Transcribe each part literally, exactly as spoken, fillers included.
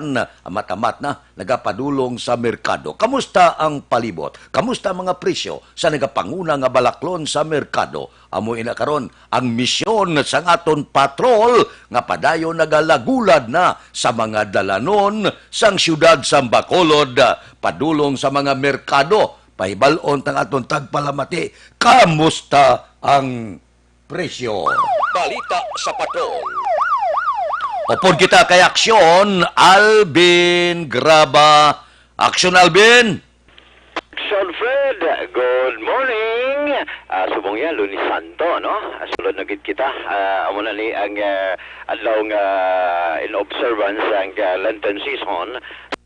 amat-amat na nagapadulong sa merkado. Kamusta ang palibot? Kamusta ang mga presyo sa nagapanguna nga balaklon sa merkado? Amo ina karon ang misyon sang aton patrol nga padayon nagalagulad na sa mga dalanon sang siyudad sang Bacolod, padulong sa mga merkado. Pahibal-on tang aton tagpalamati, kamusta ang presyo? Balita sa patrol. Upod kita kay Aksyon, Alvin Graba. Aksyon, Alvin! Aksyon, Fred, good morning. Ah, subong ya, Lunes Santo, no? Ah, sulod na gid kita. Ah, amo na ni ang, ah, adlaw nga in observance ang, ah, Lenten season.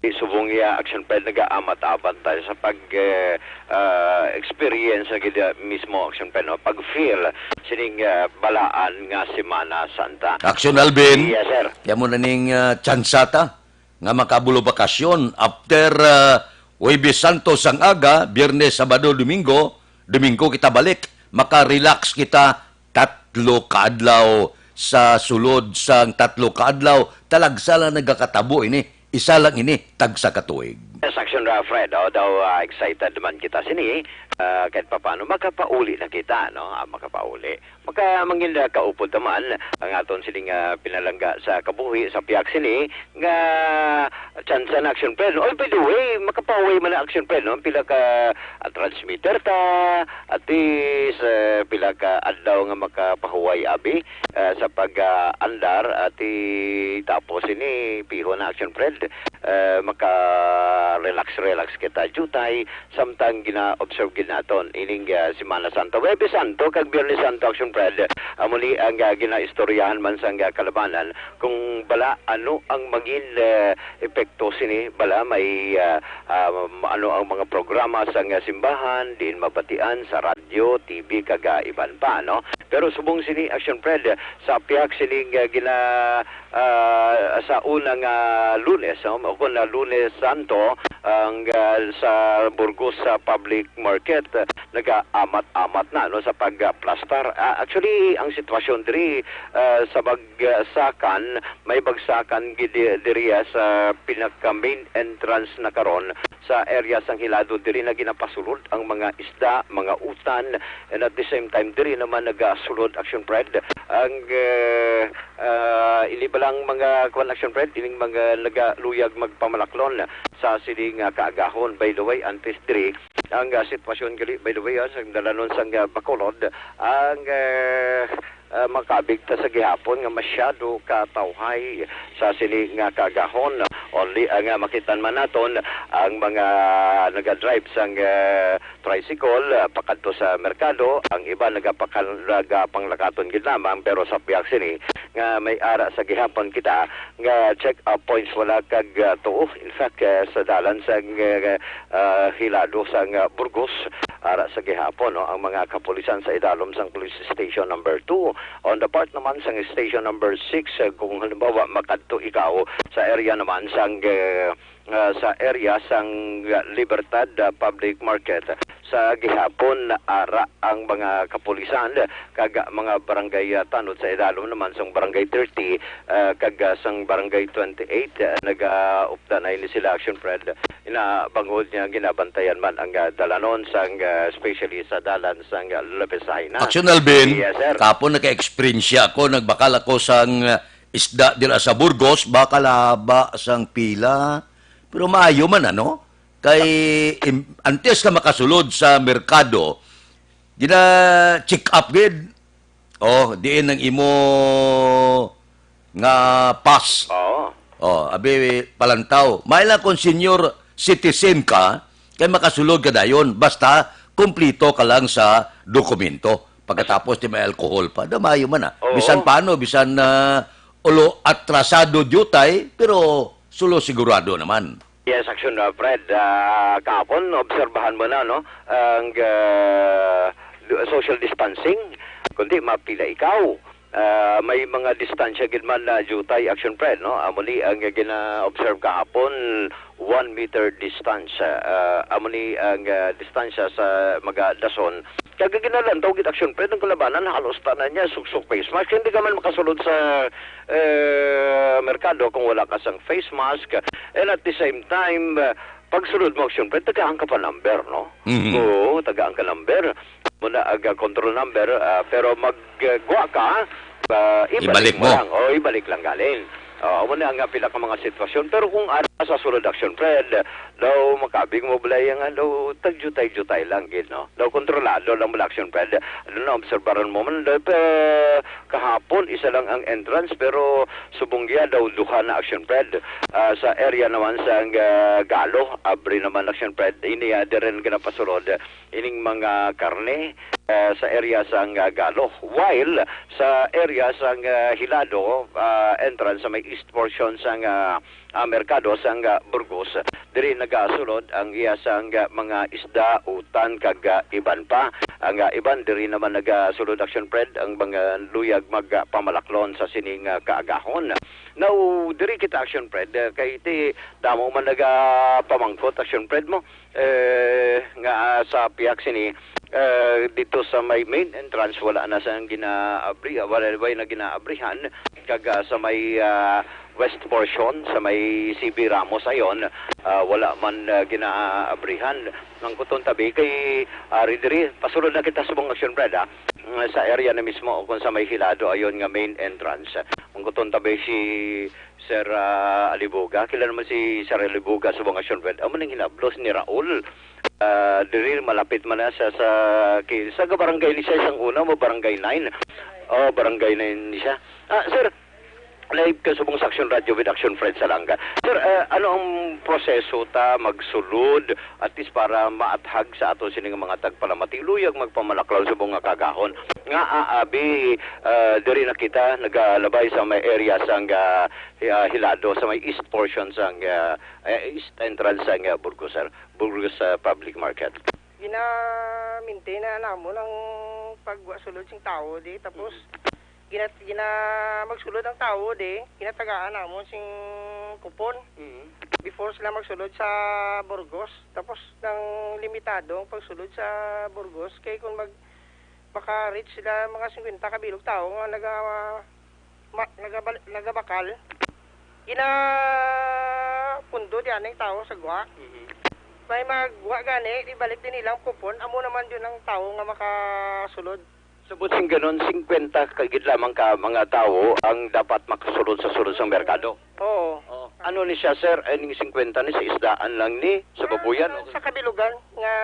Di subong ya, Aksyon, Fred, nagaamat-amat tayo sa pag, eh, ah, experience na gid, ah, mismo, Aksyon, Fred, no? Pag-feel sining, ah, balaan nga Semana Santa. Aksyon, Alvin. Yes, sir. Kaya mo na ning, ah, tsansa ta nga makabulo bakasyon after, ah, Huwebes Santo sang aga, Biyernes, Sabado, Domingo, Domingo kita balik, maka-relax kita tatlo ka adlaw. Sa sulod sang tatlo ka adlaw, talagsa lang nagakatabo ini, isa lang ini, tagsa ka tuig. Yes, Aksyon, uh, Fred, oh, daw, uh, excited man kita sini, uh, kahit papano makapauli na kita, no? Ah, makapauli. Maka-, mangin na kaupod naman ang aton sining, ah, pinalangga sa kabuhi sa piyak sini nga tsansa na, Aksyon, Fred, no? Oy, by the way, makapahuway man na, Aksyon, Fred, no? Pila ka, ah, transmitter ta, at least, eh, pila ka adlaw nga makapahuway, abi, eh, sa pag, ah, andar, at i-, tapos ini, piho na, Aksyon, Fred, eh, maka-relax-relax kita. Jutay, samtang gina-observe gid naton ining, ah, Semana Santa. Huwebes Santo kag Biyernes Santo, Aksyon, Fred, amo ni ang, ah, ginaistoryahan man sang, ah, kalabanan kung bala ano ang mangin, ah, epekto sini, bala may, ah, ah, ano ang mga programa sang, ah, simbahan diin mabatian sa radyo, T V, kag, ah, iban pa, no? Pero subong sini, Aksyon, Fred, sa piyak sining, ah, gina-, ah, sa una nga Lunes, no? O kun na Lunes Santo, ang, ah, sa Burgos sa public market, ah, nagaamat-amat na, no, sa pagplastar. Ah, actually, ang sitwasyon diri, ah, sa bagsakan, may bagsakan gid di-, diri, ah, sa pinaka main entrance na karon sa area sang Hilado. Diri na ginapasulod ang mga isda, mga utan, and at the same time, diri naman nagasulod, Aksyon, Fred, ang, eh, ah, ini ba lang mga kwan, Aksyon, Fred, ining mga nagaluyag magpamalaklon sa sining, ah, kaagahon. By the way, antes diri, ang, ah, sitwasyon gali, by the way, ah, sa dalanon sang, ah, Bacolod, ang, eh, ah, makabig ta sa gihapon nga masyado ka tawhay sa sini nga kaagahon. Only ang, ah, makitan man naton ang mga naga-drive sang, ah, tricycle, ah, pakadto sa merkado, ang iba nagapakal-, nagapanglakaton gid lamang, pero sa piyak sini nga may ara sa gihapon kita nga check-up points wala kag, ah, tuo. In fact, ah, sa dalan sang, ah, ah, Hilado sang, ah, Burgos, ara sa gihapon, no, ang mga kapulisan sa idalom sang Police Station Number Two. On the part naman sang Station Number Six, ah, kung halimbawa makadto ikaw sa area naman sang, ah, ah, sa area sang, ah, Libertad, ah, Public Market, sa gihapon ara ang mga kapulisan kag mga barangay, ah, tanod sa idalom naman sang Barangay Thirty, ah, kag, ah, sang Barangay Twenty-Eight, ah, nagaupda na ini sila, Action Fred, ina bangod nga ginabantayan man ang, ah, dalanon sang, ah, especially sa dalan sang, ah, Labesay na. Action Alvin, yes, sir. Kapon naka-experience ako, nagbakal ako sang, ah, isda dira sa Burgos, baka laba sang pila. Pero maayo man, ano? Kay im-, antes ka makasulod sa merkado, gina-check up gid. Oh, diin ang imo nga pass. Oo. Oh, abi, palantaw. May lang kung senior citizen ka, kay makasulod ka dayon. Basta, kumplito ka lang sa dokumento. Pagkatapos, di may alcohol pa. Damayo man, ah. Oo. Bisan paano, bisan, ah, ulo atrasado diutay, pero sulo sigurado naman. Yes, Action, uh, Fred. Ah, kahapon, obserbahan mo na, no? Ang, ah, social distancing. Kundi mapila ikaw. Ah, may mga distansya gid man na diutay, Action Fred, no? Amo ni ang gina-observe kahapon, one meter distance. Ah, amo ni ang, ah, distansya sa mga dason. Kag ginalantaw gid, Action Fred, ang kalabanan, halos tanan niya suksok face mask. Hindi ka man makasulod sa, eh, merkado kung wala ka sang face mask. And at the same time, ah, pagsulod mo, Action Fred, tagaan ka pa number, no? Mhm. Oo, tagaan ka number. Muna ang, ah, control number, ah, pero mag, ah, gwa ka, ah, ibalik Ibalik mo mo. lang. O, ibalik lang galing. O, amo na ang, ah, pila ka mga sitwasyon. Pero kung ara sa sulod, Action Fred, daw makabig mo balay nga daw tagjutay-jutay lang gid, no? Daw kontrolado lang mo, Action Fred. Ano na, obserbaran mo man, daw, pe, kahapon, isa lang ang entrance, pero subong giya daw duha na, Action Fred. Ah, sa area naman sa, ah, Galo, abri naman, Action Fred. Ini, ah, di rin ginapasulod ining mga karne, eh, sa area sang, ah, Galo. While sa area sang, ah, Hilado, ah, entrance sa may east portion sang, ah, ah, merkado sang, ah, Burgos, diri nagasulod ang iya sang, ah, mga isda, utan, kag, ah, iban pa. Ang, ah, iban diri naman nagasulod, Action Fred, ang mga luyag magpamalaklon sa sining, ah, kaagahon. Now, diri kita, Action Fred, ah, kay ti damo man nagapamangkot, Action Fred, mo eh, nga, ah, sa pihak sini, eh, dito sa may main entrance, wala na sang ginaabri, ah, wala, wala na ginaabrihan. Kag, ah, sa may, ah, west portion, sa may C B Ramos ayon, ah, wala man, ah, ginaabrihan. Ang kuton tabi kay, ah, ari diri, pasulod na kita subong, Action Fred, ah, mm, sa area na mismo, kung sa may Hilado ayon nga main entrance. Ang kuton tabi si Sir, ah, Alibuga, kilala naman si Sir Alibuga sa mga Action Fred. Amo nang hinablos ni Raul. Ah, diri malapit man na sa, sa, ki-, sa barangay ni siya, isang una mo, barangay nine. Oh, barangay nine ni siya. Ah, sir, live ka subong sa Action Radio with Action Fred Salanga. Sir, ah, ano ang proseso ta magsulod at least para maathag sa ato sining mga tagpalamati, luyag magpamalaklaw subong nga kaagahon? Nga, ah, abi, ah, diri na kita nagalabay sa may area sang, ah, hi-, ah, Hilado, sa may east portion sang, ah, eh, east entrance sang, ah, Burgos, sir. Burgos, ah, Public Market. Gina-maintain na namon ang pagwa sulod sing tawo di, tapos Mhm. gina-, gina-, magsulod ang tawo di, ginatagaan namon sing kupon Mhm. before sila magsulod sa Burgos. Tapos nang limitado ang pagsulod sa Burgos, kay kung mag-, maka-reach sila mga singkwenta ka bilog tawo nga naga-, ma-, nagabal-, nagabakal, ginapundo di anay tawo sa gwa. Mhm. May magwa gani, ibalik din nilang kupon, amo naman yun ang tawo nga makasulod. Sa buot sing ganon, singkwenta ka gid lamang ka mga tawo ang dapat makasulod sa sulod sang merkado? Oo. Oh, ano ni siya, sir? Ay, ning singkwenta ni sa isdaan lang ni, sa babuyan, o sa kabilugan nga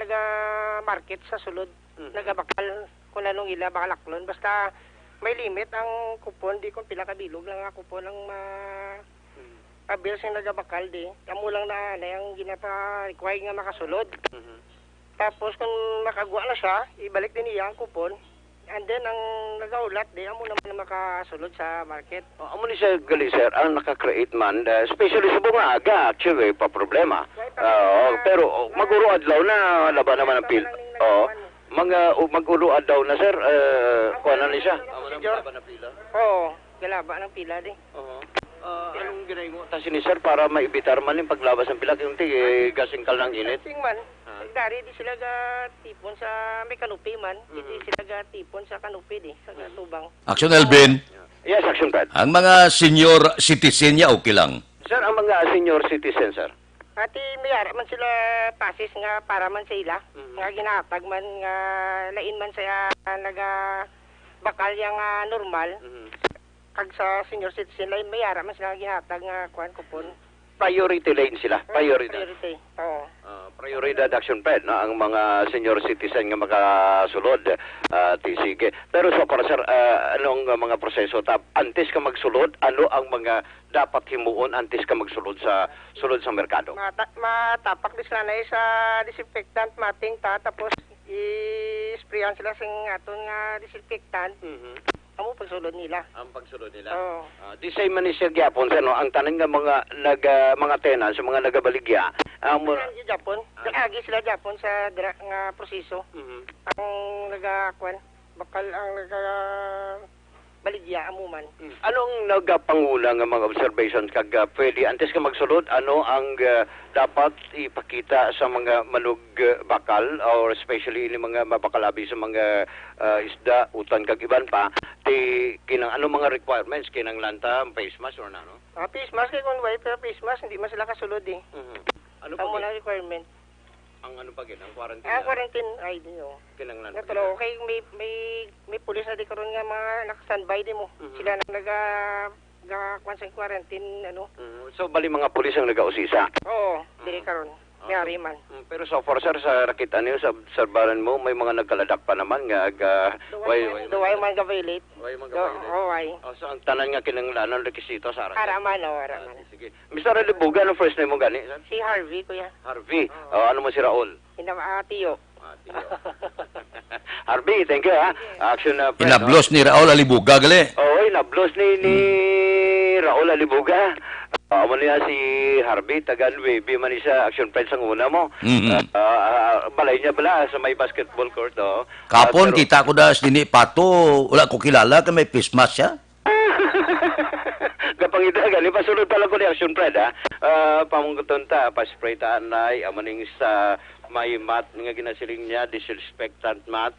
naga-market sa sulod, Mm. nagabakal kung anong ila bakalaklon. Basta may limit ang kupon, di kung pila ka bilog lang nga kupon ang ma-, Mm. avail sing nagabakal di. Amo lang na, na ang ginapa-require nga makasulod. Mhm. Tapos kung makagwa na siya, ibalik din niya ang kupon. And then ang nagahulat di, amo naman ang makasulod sa market. Oh, amo ni siya gali, sir, ang naka-create man, eh, especially sa mga aga, actually, pa problema. Why pa Ah, oh, problema? Pero, oh, Why? Mag-uro adlaw na, laban naman ang pil-, Wala nang oh, nagkuhan. Mga, oh, mag-uro adlaw na, sir, eh, Ako kuha na lang ni siya. Ang procedure. Laban na pila. Oo, galaba ng pila di. Oo. Ah, Yeah. Anong ginahingo ta sini, sir, para maibitar man yung paglabas ng pila? Kaya, eh, gasing ka lang init. Sing man. Ah. Dari di sila ga tipon sa may canopy man, di Mhm. sila ga tipon sa canopy di, sa Mhm. gatubang. Action, Elvin. Yes, Action Fred. Ang mga senior citizen niya, okay lang? Sir, ang mga senior citizen, sir. Ati, may ara man sila passes nga para man sa ila, Mhm. nga ginahatag man, nga lain man sa, ah, naga bakal yang, ah, normal. Mhm. Kag sa senior citizen, lain may ara man sila nga ginahatag nga kuan, kupon. Priority lane sila. Mm, priority. Priority. Oo. Ah, prioridad, Action Fred, no, ang mga senior citizen nga makasulod, ah, ti sige. Pero so far, sir, ah, anong mga proseso ta antes ka magsulod? Ano ang mga dapat himuon antes ka magsulod sa, sulod sa merkado? Mata-, matapak di sila na sa disinfectant, mating ta, tapos i-sprayan sila sing aton nga disinfectant. Mhm. Amo pagsulod nila. Ang pagsulod nila. Oo. Ah, di sa man ni siya gyapon, sir, no? Ang tanan nga mga naga-, mga tenants, mga nagabaligya, ang mo- Ang gyapon, Ah. nag-agi sila gyapon sa dra-, nga proseso. Mhm. Ang naga-, kwan, bakal ang naga-, Baligya, amo man. Mm. Ano ang nagapanguna nga mga observations kag, ah, pwede antes ka magsulod, ano ang, ah, dapat ipakita sa mga manugbakal or especially ini mga mabakal abi sa mga, ah, isda, utan kag iban pa, ti kinang ano mga requirements kinahanglan ta, face mask or ano? Ah, face mask kay kung way pa face mask, hindi man sila kasulod eh. Mhm. Ano pa Amo gid? Na requirement. Ang ano pa gid, ang quarantine Ah, na quarantine I D, oh. Kinahanglan pa Natural, gid. Okay, may, may, may pulis na di karon nga mga naka-standby di mo. Mhm. Sila nang naga, ga, kwan sa quarantine, ano. Mhm. So, bali mga pulis ang nagausisa? Oo, diri Mm. karon. Ah, May so, ari man. Mm, pero so far, sir, sa nakita niyo, sa obserbaran mo, may mga nagkaladak pa naman nga aga, Duway way, man, way, duway way. Man ga-violate. Way man Do-, ga-violate. Oh, way. Oh, so ang tanan nga kinahanglanon rekisito sa ara, sir? Ara man, oh, ara Ah, man. Sige. Mister Alibuga, ano first name mo gani, sir? Si Harvey, kuya. Harvey. Oo. Oh, ano mo si Raul? Ina-, ah, tiyo. Ah, tiyo. Harvey, thank you, ha. Sige. Action, uh, friend, Inablos no? Ni Raul Alibuga, gali. Oo, inablos ni, ni Hmm. Raul Alibuga. Ah, amo niya si Harvey, taga Nuebe man siya, action friend sang una mo. Mhm. Ah, ah, balay niya bala sa may basketball court, oh. Kapon, Ah, pero kita ko da, si Dini Pato, wala ko kilala, kay may face mask siya. Kapangita gani, pasulod pa lang ko ni Action Fred, ha. Ah, pamungkuton ta, pa-spray ta, anay, amo ning sa may mat nga ginasiling niya, disinfectant mat.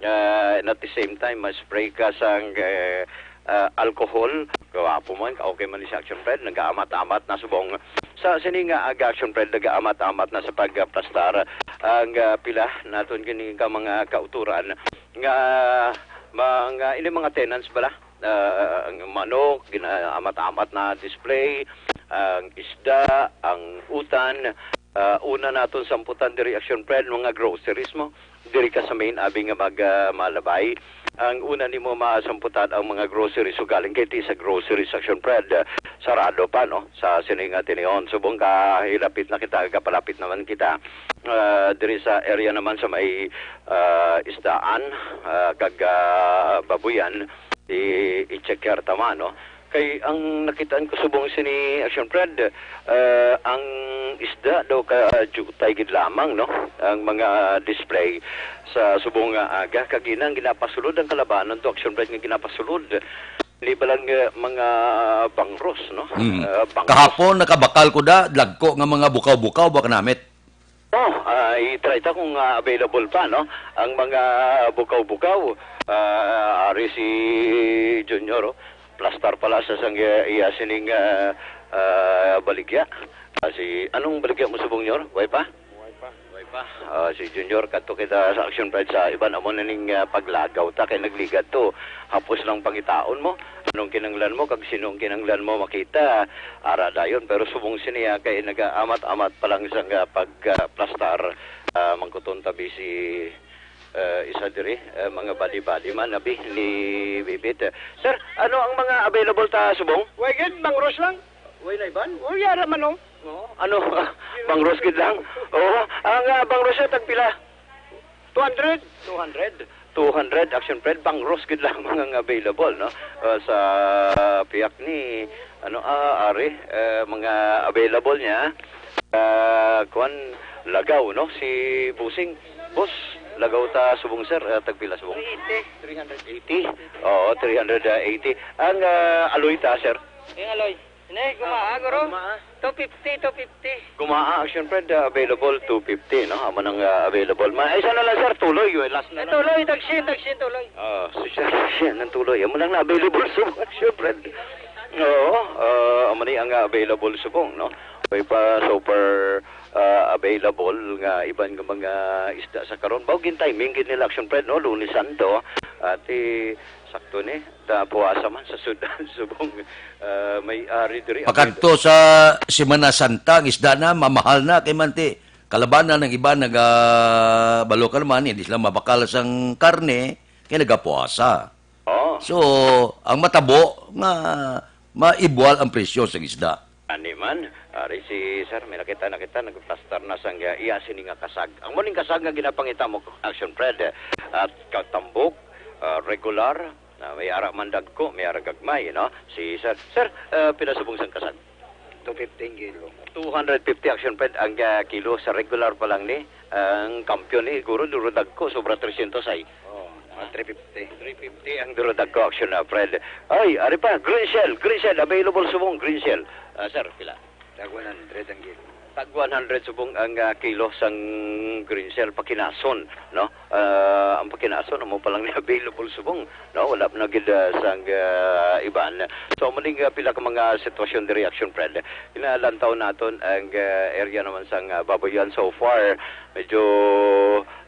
Ah, and at the same time, ma-spray ka sang, eh, ah, alcohol. Kawapo man, okay man ni si Action Fred, nagaamat-amat na subong. Sa sini nga aga, Action Fred, nagaamat-amat na sa pagplastar ang, ah, pila naton kini ka mga kauturan nga mga, ini mga tenants bala, ah, ang manok, gina-, amat-amat na display, ang isda, ang utan, ah, una naton samputan diri, Action Fred, mga groceries mo. Diri ka sa main abi nga mag, ah, malabay. Ang una nimo masamputan ang mga groceries ugaling kay ti sa groceries, Action Fred, ah, sarado pa, no? Sa sini nga tinihon. Subong ka, hilapit na kita, kapalapit naman kita. Ah, diri sa area naman sa may, ah, isdaan, ah, kag, ah, babuyan, i-, i-check yar tama, no? Kay ang nakitaan ko subong sini, Action Fred, ah, ang isda daw ka jutay gid lamang, no? Ang mga display sa subong nga aga, kag ina ang ginapasulod ang kalabanan to, Action Fred, nga ginapasulod. Di ba lang, ah, mga bangros, no? Mm. Ah, bangros. Kahapon, nakabakal ko da, dagko nga mga bukaw-bukaw, ba kanamit? Oh, ah, i-try ta kung, ah, available pa, no? Ang mga bukaw-bukaw, ah, ari si Junior, oh. Plastar pala sa sang iya, iya sining, ah, ah, baligya. Ah, si, anong baligya mo subong, Nyor? Way pa? Way pa. Way pa. Ah, si Junior, kadto kita sa Action Pride sa iban, amo na ning, ah, paglagaw ta kay nagligad to. Hapos lang pangitaon mo. Anong kinanglan mo, kag sino ang kinanglan mo makita? Ara dayon, pero subong siniya kay nagaamat-amat pa lang sang, ah, pag, ah, plastar, ah, mangkuton tabi si, ah, isa diri, ah, mga bali-bali man, abi, ni Bibit. Sir, ano ang mga available ta subong? Way gid, bangros lang. Way na iban? Uy, ara man, oh. Oo. Ano, bangros gid lang? Oo, ang, ah, bangros siya, tagpila? Two hundred. Two hundred. Two hundred, Action Fred, bangros gid lang mga nga available, no? Ah, sa piyak ni, ano, ah, ari, eh, mga available niya, ah, kuwan, lagaw, no? Si Busing, boss, lagaw ta subong, sir, ah, tagpila subong? Three eighty. Three hundred eighty. Oo, three hundred eighty. Ang, ah, aloy ta, sir? Yung aloy. Ini, gumaa, Ah, guro. Gumaa. Two fifty, two fifty. Gumaa, Action Fred, ah, available two fifty, no? Amo nang, ah, available. Ma, isa na lang, sir, tuloy. Yung last na Ay, lang. Tuloy, tagsin, tagsin, tuloy. Ah, si sir, siya nang tuloy. Amo lang na available subong, Action Fred. Oo, ah, amo ni ang, ah, available subong, no? May pa super, ah, available nga iban nga mga isda sa karon. Baw gin timing gid nila, Action Fred, no? Lunes Santo. Ati, sakto ni. Ta puasa man sa Sudan, subong, ah, may ari diri. Pakadto sa Semana Santa, ang isda na, mamahal na, kay man ti, kalabanan ng iba, naga-, balo ka naman, hindi sila mabakal sang karne, kay nagapuasa. Oh. So, ang matabo, nga maibwal ang presyo sa isda. Ani man, ari si sir, may nakita, nakita, nagplastar na sang iya, iya sini nga kasag. Ang muning kasag nga ginapangita mo, Action Fred, at katambok, ah, regular, na may ara man dagko, may ara gagmay, no? Si sir, sir, ah, pila subong sang kasag? Two fifty ang kilo. Two hundred fifty, Action Fred, ang, ah, kilo sa regular pa lang ni. Ang kampiyon ni, siguro, duro dagko, sobra trescientos ay. Oh. Three fifty. Three fifty ang duro dagko, Action, ah, Fred. Ay, ari pa, Green Shell, Green Shell, available subong Green Shell. Ah, sir, pila? Tag one hundred ang kilo. Tag one hundred subong ang, ah, kilo sang Green Shell, pakinason, no? Ah, ang pakinason, amo pa lang ni available subong, no? Wala pa na gid, ah, sang, ah, iban. So, muning, ah, pila ka mga sitwasyon diri, Action, Fred. Inalantaw naton ang, ah, area naman sang, ah, Babuyan. So far, medyo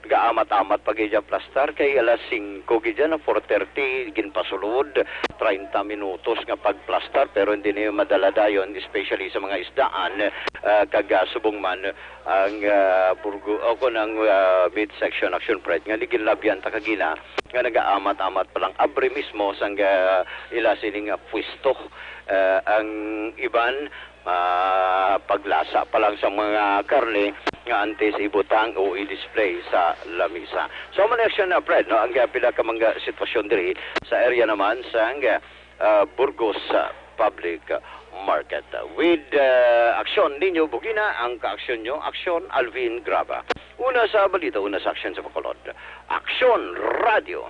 nagaamat-amat pa gid ang plastar kay alas singko gid na, four thirty, ginpasulod, treinta minutos nga pagplastar, pero hindi niyo madala dayon, especially sa mga isdaan, ah, kag, ah, subong man ang, ah, burgo, o kon ang, ah, midsection, Action, Fred, nga ni ginlabyan ta kagina, nga nagaamat-amat pa lang abri mismo sang, ah, ila sining, ah, pwesto, ah, ang iban, ah, paglasa pa lang sa mga karne nga antes ibutang o i-display sa lamisa. So, amo na, Action, ah, Fred, no, ang, ah, pila ka mga sitwasyon diri sa area naman sang, ah, Burgos, ah, Public Market. With, ah, Action ninyo, Bugina, ang kaaksyon nyo, Action, Alvin Graba. Una sa balita, una sa aksyon sa Bacolod. Action Radio.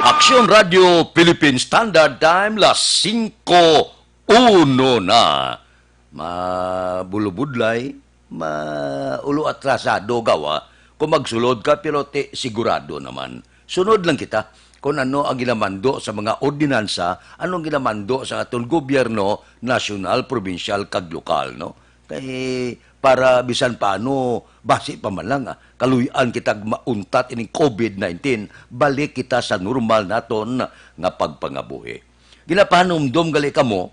Action Radio Philippine Standard Time, las singko uno na. Mabulubudlay, maulo atrasado gawa kung magsulod ka, pero ti sigurado naman. Sunod lang kita kung ano ang ginamando sa mga ordinansa, anong ginamando sa aton gobyerno, nasyonal, probinsyal, kag lokal, no? Kay para bisan paano, basi pa man lang, ah, kaluy-an kita mauntat ining covid nineteen, balik kita sa normal naton nga pagpangabuhi. Ginapahanumdom gali kamo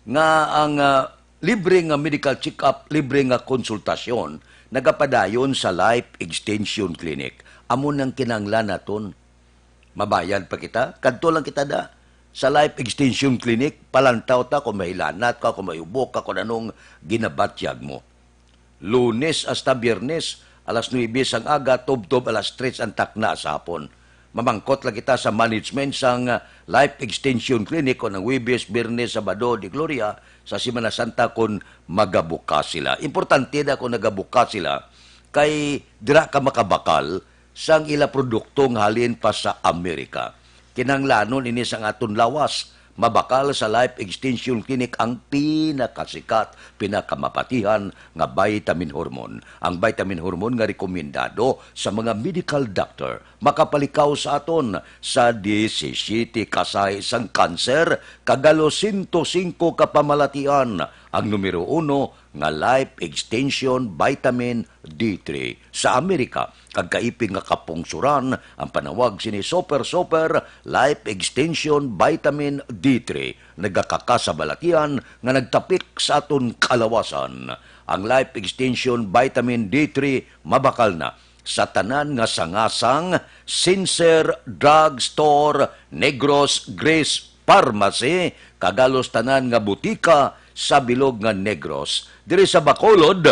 nga ang, ah, libre nga medical check-up, libre nga konsultasyon, nagapadayon sa Life Extension Clinic. Amo nang kinahanglan naton. Mabayad pa kita? Kadto lang kita da sa Life Extension Clinic, palantaw ta kung mahilanat ka, kung mahiubok ka, kung anong ginabatyag mo. Lunes hasta Biyernes, alas nuebe sang aga, tubtob alas tres ang takna sa hapon. Mamangkot lang kita sa management sang, ah, Life Extension Clinic kon ang Huwebes, Biyernes, Sabado, de Gloria sa Semana Santa kon magabukas sila. Importante na kung nagabukas sila, kay dira ka makabakal sang ila produkto nga halin pa sa Amerika. Kinahanglanon ini sang aton lawas. Mabakal sa Life Extension Clinic ang pinakasikat, pinakamapatihan nga vitamin hormone. Ang vitamin hormone nga rekomendado sa mga medical doctor makapalikaw sa aton sa disisiyete ka sahi sang kanser, kag halos sento singko ka pamalatian. Ang numero uno nga Life Extension Vitamin D three sa Amerika, kag kaipig nga kapungsoran ang panawag sini Super Super Life Extension Vitamin D three, nagakakasabalatian nga nagtapik sa aton kalawasan. Ang Life Extension Vitamin D three mabakal na sa tanan nga sangasang, Sincere, Drug Store, Negros, Grace Pharmacy, kag halos tanan nga butika sa bilog nga Negros. Diri sa Bacolod,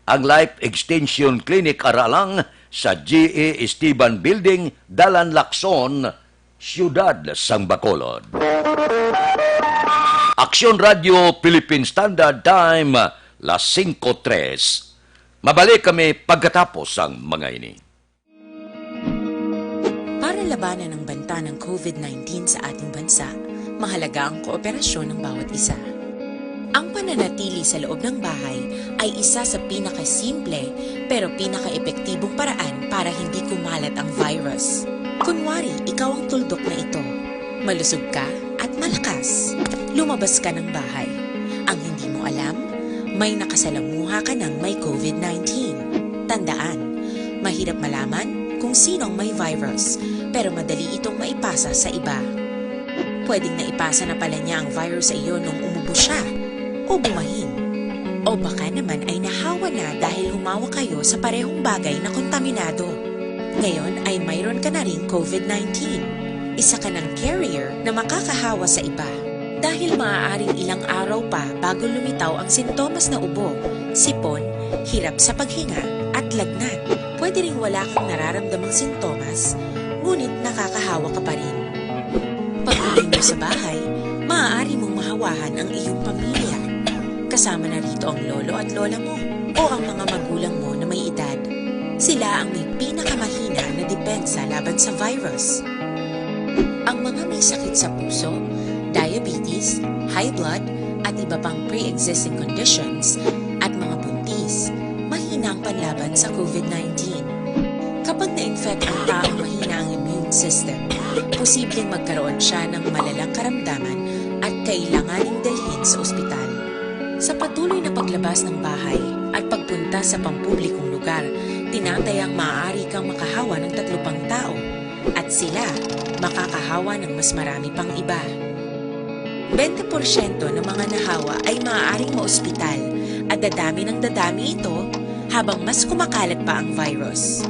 ang Life Extension Clinic ara lang sa G A Esteban Building, Dalan Lacson, Siyudad sang Bacolod. Aksyon Radio Philippine Standard Time, las singko tres. Mabalik kami pagkatapos sang mga ini. Para labanan ang banta ng covid nineteen sa ating bansa, mahalaga ang kooperasyon ng bawat isa. Ang pananatili sa loob ng bahay ay isa sa pinakasimple pero pinakaepektibong paraan para hindi kumalat ang virus. Kunwari, ikaw ang tuldok na ito. Malusog ka at malakas. Lumabas ka ng bahay. Ang hindi mo alam, may nakasalamuha ka ng may covid nineteen. Tandaan, mahirap malaman kung sino ang may virus, pero madali itong maipasa sa iba. Pwedeng naipasa na pala niya ang virus sa iyo nung umubo siya o bumahin. O baka naman ay nahawa na dahil humawak kayo sa parehong bagay na kontaminado. Ngayon ay mayroon ka na ring covid nineteen. Isa ka ng carrier na makakahawa sa iba. Dahil maaaring ilang araw pa bago lumitaw ang sintomas na ubo, sipon, hirap sa paghinga, at lagnat. Pwede ring wala kang nararamdamang sintomas, ngunit nakakahawa ka pa rin. Pag-uwi mo sa bahay, maaari mong mahawahan ang iyong pamilya. Kasama na rito ang lolo at lola mo o ang mga magulang mo na may edad. Sila ang may pinakamahina na depensa laban sa virus. Ang mga may sakit sa puso, diabetes, high blood, at iba pang pre-existing conditions, at mga buntis, mahina ang panlaban sa COVID nineteen. Kapag na-infect ang taong mahina ang immune system, posibleng magkaroon siya ng malalang karamdaman at kailanganing dalhin sa ospital. Sa patuloy na paglabas ng bahay at pagpunta sa pampublikong lugar, tinatayang maaari kang makahawa ng tatlo pang tao, at sila makakahawa ng mas marami pang iba. Bente porsyento ng mga nahawa ay maaaring maospital, at dadami ng dadami ito habang mas kumakalat pa ang virus.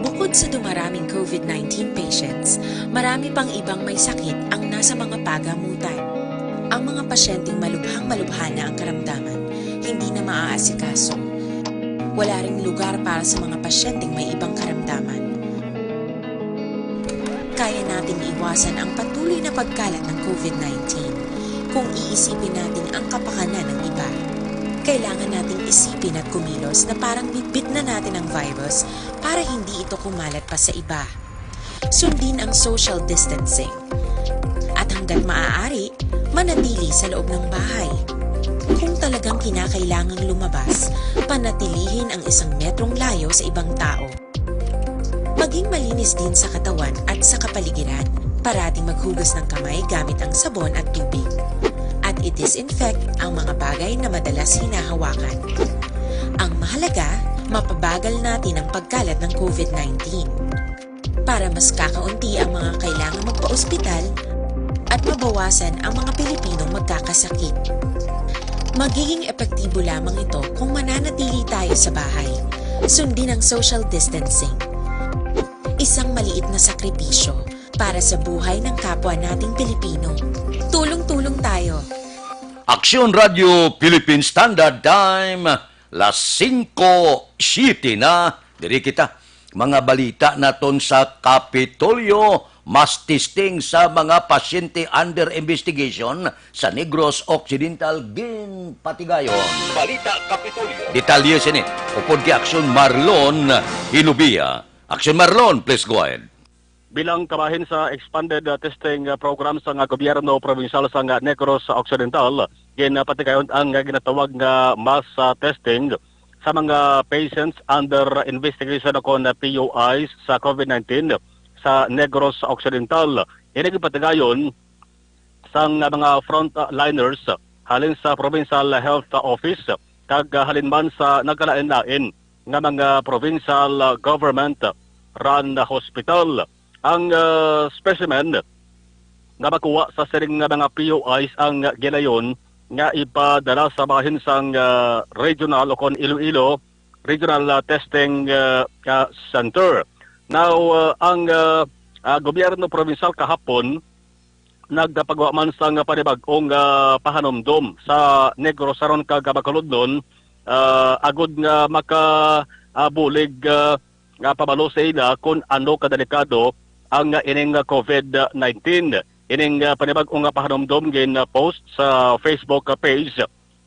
Bukod sa dumaraming COVID nineteen patients, marami pang ibang may sakit ang nasa mga pagamutan. Ang mga pasyenteng malubhang-malubha na ang karamdaman, hindi na maaasikaso. Wala ring lugar para sa mga pasyenteng may ibang karamdaman. Kaya nating iwasan ang patuloy na pagkalat ng COVID nineteen kung iisipin natin ang kapakanan ng iba. Kailangan nating isipin at kumilos na parang bitbit na natin ang virus para hindi ito kumalat pa sa iba. Sundin ang social distancing. At hanggat maaari, manatili sa loob ng bahay. Kung talagang kinakailangang lumabas, panatilihin ang isang metrong layo sa ibang tao. Maging malinis din sa katawan at sa kapaligiran. Parating maghugas ng kamay gamit ang sabon at tubig. At i-disinfect ang mga bagay na madalas hinahawakan. Ang mahalaga, mapabagal natin ang pagkalat ng COVID nineteen. Para mas kakaunti ang mga kailangan magpa-ospital at mabawasan ang mga Pilipinong magkakasakit. Magiging epektibo lamang ito kung mananatili tayo sa bahay. Sundin ang social distancing. Isang maliit na sakripisyo para sa buhay ng kapwa nating Pilipino. Tulong-tulong tayo. Aksyon Radio Philippine Standard Time, las singko siete na. Diri kita. Mga balita naton sa Kapitolyo, mas testing sa mga pasyente under investigation sa Negros Occidental ginpatigayon. Balita Kapitolyo. Detalye sini, upod kay Aksyon Marlon Hilubia. Aksyon Marlon, please go ahead. Bilang kabahin sa expanded uh, testing uh, program sang uh, gobyerno probinsyal sang uh, Negros Occidental, ginapatigayon ang uh, ginatawag nga mass uh, testing sa mga patients under investigation o kon uh, P U Is sa COVID nineteen sa Negros Occidental. Ini ginpatigayon sang uh, mga frontliners halin sa Provincial Health Office kag uh, halin man sa nagkalain-lain nga mga provincial uh, government run hospital. Ang uh, specimen nga makuha sa sining nga mga P U Is ang gilayon nga ipadala sa bahin sang uh, regional o kon Iloilo Regional uh, Testing uh, uh, Center. Now, uh, ang uh, uh, gobyerno provincial kahapon nagpagawa man sang panibag-ong uh, pahanumdom sa Negros aron kag Bacolodnon uh, agud nga maka uh, bulig uh, nga pabalo sa ila kon ano kadelikado ang uh, ining uh, COVID nineteen. Ining uh, panibag-ong uh, pahanumdom gin uh, post sa Facebook uh, page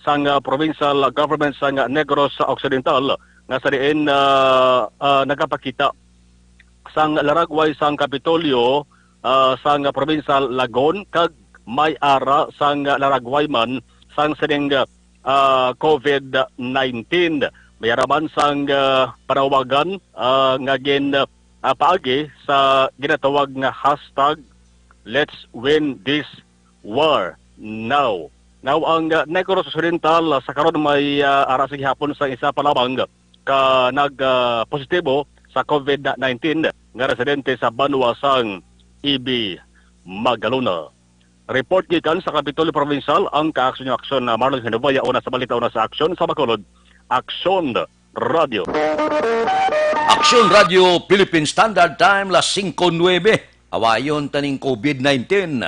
sang uh, provincial government sang Negros Occidental nga sa diin uh, uh, nagapakita sang laragway sang Kapitolyo uh, sang provincial Lagon kag may ara sang laragway man sang sining uh, COVID nineteen. May ara man sang uh, panawagan uh, nga gin uh, paagi sa ginatawag nga hashtag Let's Win This War Now. Now, ang uh, Negros Occidental uh, sa karon may uh, ara sa gihapon sa isa pa lamang ka nag uh, positibo sa COVID nineteen nga residente sa banwa sang Ibi, Magalona. Report gikan sa Kapitolyo Provincial ang kaaksyon aksyon na Marlon Hinubaya una sa balita una sa aksyon sa Bacolod. Aksyon Radio. Aksyon Radio Philippine Standard Time, las singko nuebe. Awayon taning COVID nineteen.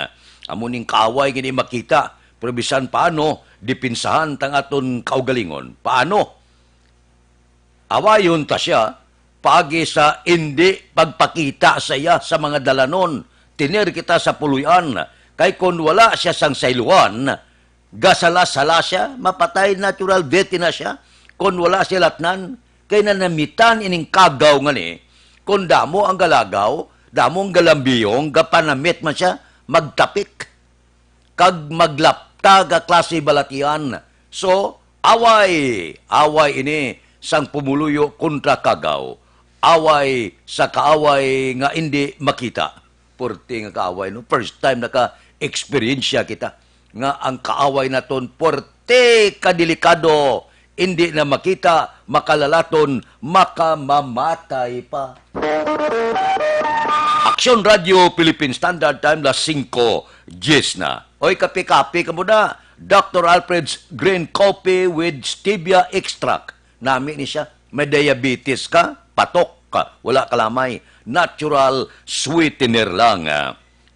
Amo ning kaaway gini makita, pero bisan paano, dipinsahan tang aton kaugalingon. Paano? Awayon ta siya paagi sa indi pagpakita sa iya sa mga dalanon. Tener kita sa puloy-an, kay kon wala siya sang saylohan, gasala-sala siya, mapatay, natural death na siya. Kon wala siya latnan, Kay nanamitan ining kagaw nga ni, kung damo ang galagaw, damo ang galambiyong, gapanamit man siya, magtapik. Kag maglapta nga klase balatian. So, away, away ini sang pumuluyo kontra kagaw. Away sa kaaway nga indi makita. Puerte nga kaaway, no? First time naka-eksperyensya kita nga ang kaaway naton puerte ka delikado, indi na makita, makalalaton, makamamatay pa. Aksyon Radio Philippine Standard Time, las singko diyes na. Oy, kape-kape ka muna. Doctor Alfred's Green Coffee with Stevia Extract. Nami ni siya. May diabetes ka? Patok ka. Wala ka lamay. Natural sweetener lang.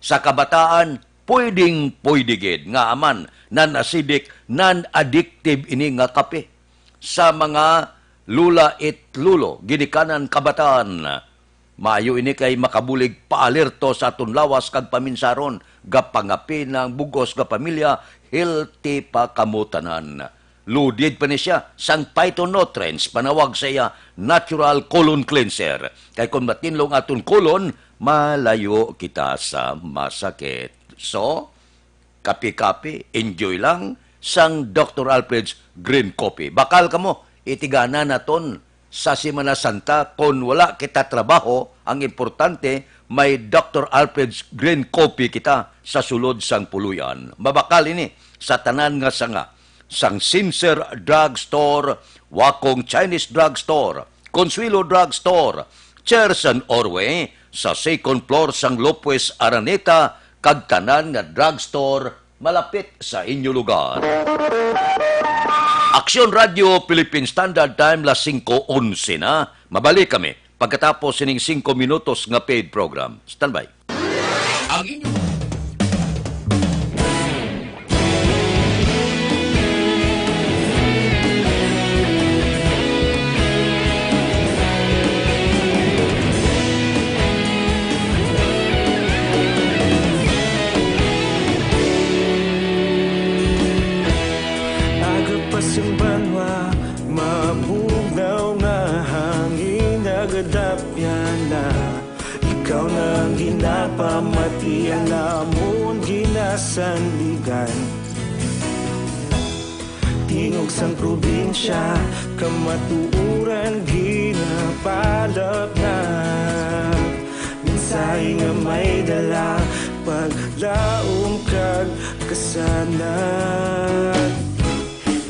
Sa kabataan, pwedeng-pwede gid nga aman, non-acidic, non-addictive ini nga kape. Sa mga lula it lulo, ginikanan kabataan, maayo ini kay makabulig paalerto sa aton lawas kag paminsaron, gapangapi na ang bug-os nga pamilya, healthy pa kamo tanan. Loaded pa ni siya sang phytonutrients, panawag sa iya, natural colon cleanser. Kay kung matinlo ang aton colon, malayo kita sa masakit. So, kape-kape, enjoy lang sang Doctor Alfred's Green Coffee. Bakal kamo, itigana naton sa Semana Santa, kon wala kita trabaho, ang importante, may Doctor Alfred's Green Coffee kita sa sulod sang puloy-an. Mabakal ini sa tanan nga sanga, sang Sincere Drug Store, Wakong Chinese Drug Store, Consuelo Drug Store, Cherson Orway, sa second floor sang Lopez Araneta, kag tanan nga drug store malapit sa inyo lugar. Aksyon Radio Philippine Standard Time, las singko onse na. Mabalik kami pagkatapos sining singko minutos nga paid program. Standby. Ang inyo Aga pa sang banwa, mabugnaw nga hangin, nagadapyan na. Ikaw na ang ginapamati, ang amon ginasandigan. Tingog sang probinsya, kamatuoran ginapalapnag. Mensahe nga may dala, paglaom kag kasanag.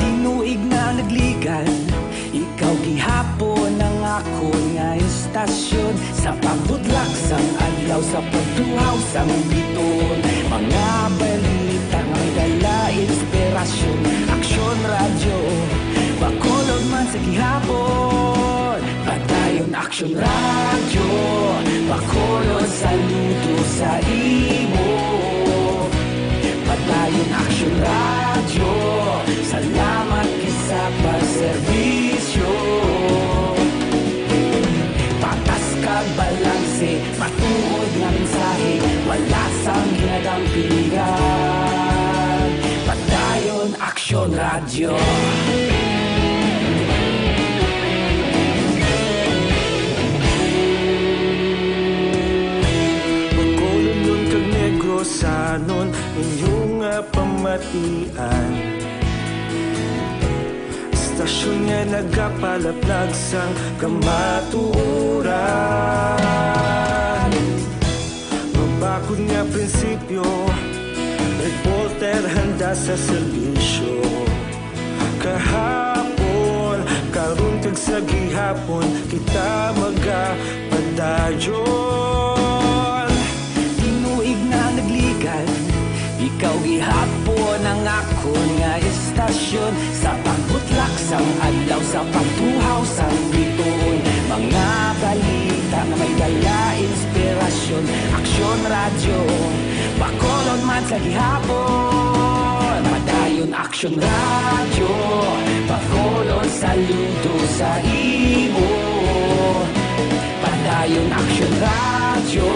Tinuig na nagligan, ikaw gihapon ang akon nga istasyon. Sa pagbutlak sang adlaw, sa pagtuhaw sang biton, mga balita nga may dala inspirasyon. Aksyon Radyo, Bacolod man sa gihapon. Padayon Aksyon Radyo, Bacolod, saludo sa imo. Padayon Aksyon Radyo, salamat gid sa pagserbisyo. Patas kag balanse, matuod nga mensahe, wala sang ginadampigan. Padayon Aksyon Radyo. Bacolodnon kag Negrosanon, inyo nga pamatian. Istasyon nga nagapalaplag sang kamatuoran. Mabakod nga prinsipyo, reporter handa sa serbisyo. Kahapon, karon kag sa gihapon, kita magapadayon. Tinuig na nagligan, ikaw gihapon ang akon nga istasyon. Sa pagbutlak sang adlaw, sa pagtuhaw sang bituon, mga balita nga may dala inspirasyon. Aksyon Radyo, Bacolod man sa gihapon. Padayon Aksyon Radyo, Bacolod, saludo sa imo. Padayon Aksyon Radyo,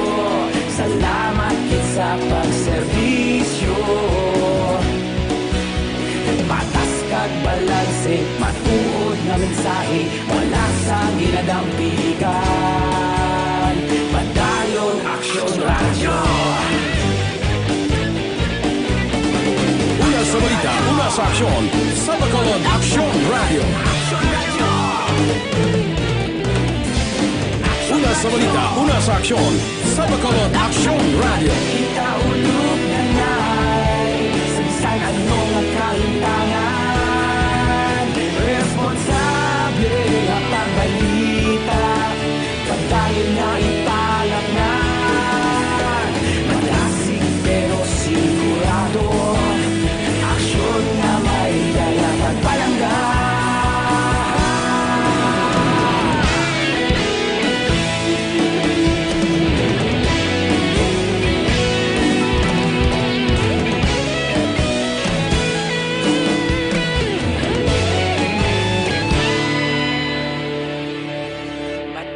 salamat gid sa pagserbisyo. Patas kag balanse, Tuod nga mensahe, wala sang ginadampigan. Padayon Aksyon Radyo. Una sa balita, una sa aksyon, sa Bacolod Aksyon Radyo. Una sa balita, una sa aksyon, sa Bacolod Aksyon Radyo. Kita ulog na nay, sa bisan ano nga kalimtangan, responsable nga pagbalita, padayon na ipalapnan. Madasig pero sigurado, aksyon nga may dala pagpalangga.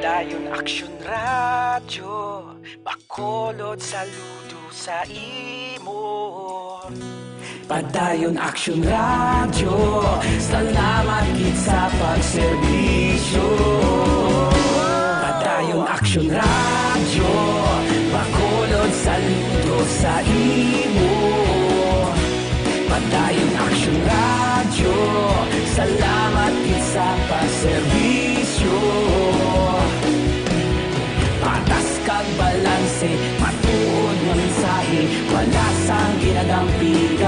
Padayon Aksyon Radyo, Bacolod, saludo sa imo. Padayon Aksyon Radyo, salamat gid sa pagserbisyo. Padayon Aksyon Radyo, Bacolod, saludo sa imo. Padayon Aksyon Radyo, salamat gid sa pagserbisyo. Patas kag balanse, matuod nga mensahe, wala sang ginadampigan.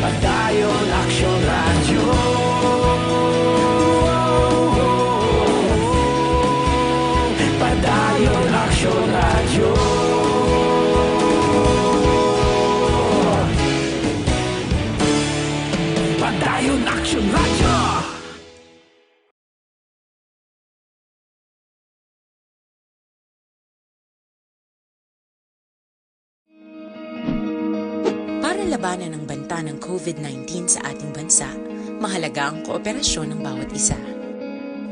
Padayon Aksyon Radyo. Padayon Aksyon Radyo. Padayon Aksyon Radyo. Para labanan ang banta ng COVID nineteen sa ating bansa, mahalaga ang kooperasyon ng bawat isa.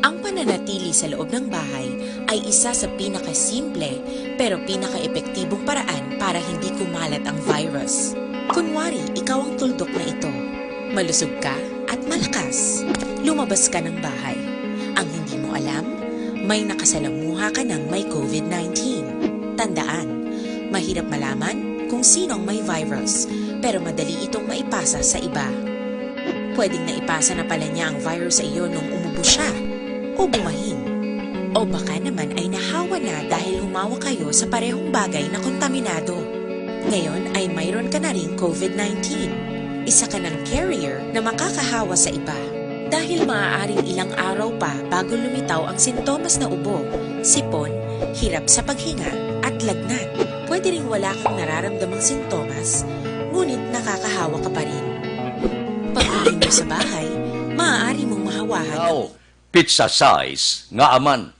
Ang pananatili sa loob ng bahay ay isa sa pinakasimple pero pinakaepektibong paraan para hindi kumalat ang virus. Kunwari, ikaw ang tuldok na ito. Malusog ka at malakas. Lumabas ka ng bahay. Ang hindi mo alam, may nakasalamuha ka ng may COVID nineteen. Tandaan, mahirap malaman kung sino ang may virus, pero madali itong maipasa sa iba. Pwedeng naipasa na pala niya ang virus sa iyo nung umubo siya o bumahin. O baka naman ay nahawa na dahil humawak kayo sa parehong bagay na kontaminado. Ngayon ay mayroon ka na ring COVID nineteen. Isa ka ng carrier na makakahawa sa iba. Dahil maaaring ilang araw pa bago lumitaw ang sintomas na ubo, sipon, hirap sa paghinga, at lagnat. Pwede ring wala kang nararamdamang sintomas, ngunit nakakahawa ka pa rin. Pag-uwi mo sa bahay, maaari mong mahawahan ang Now, pizza size nga aman.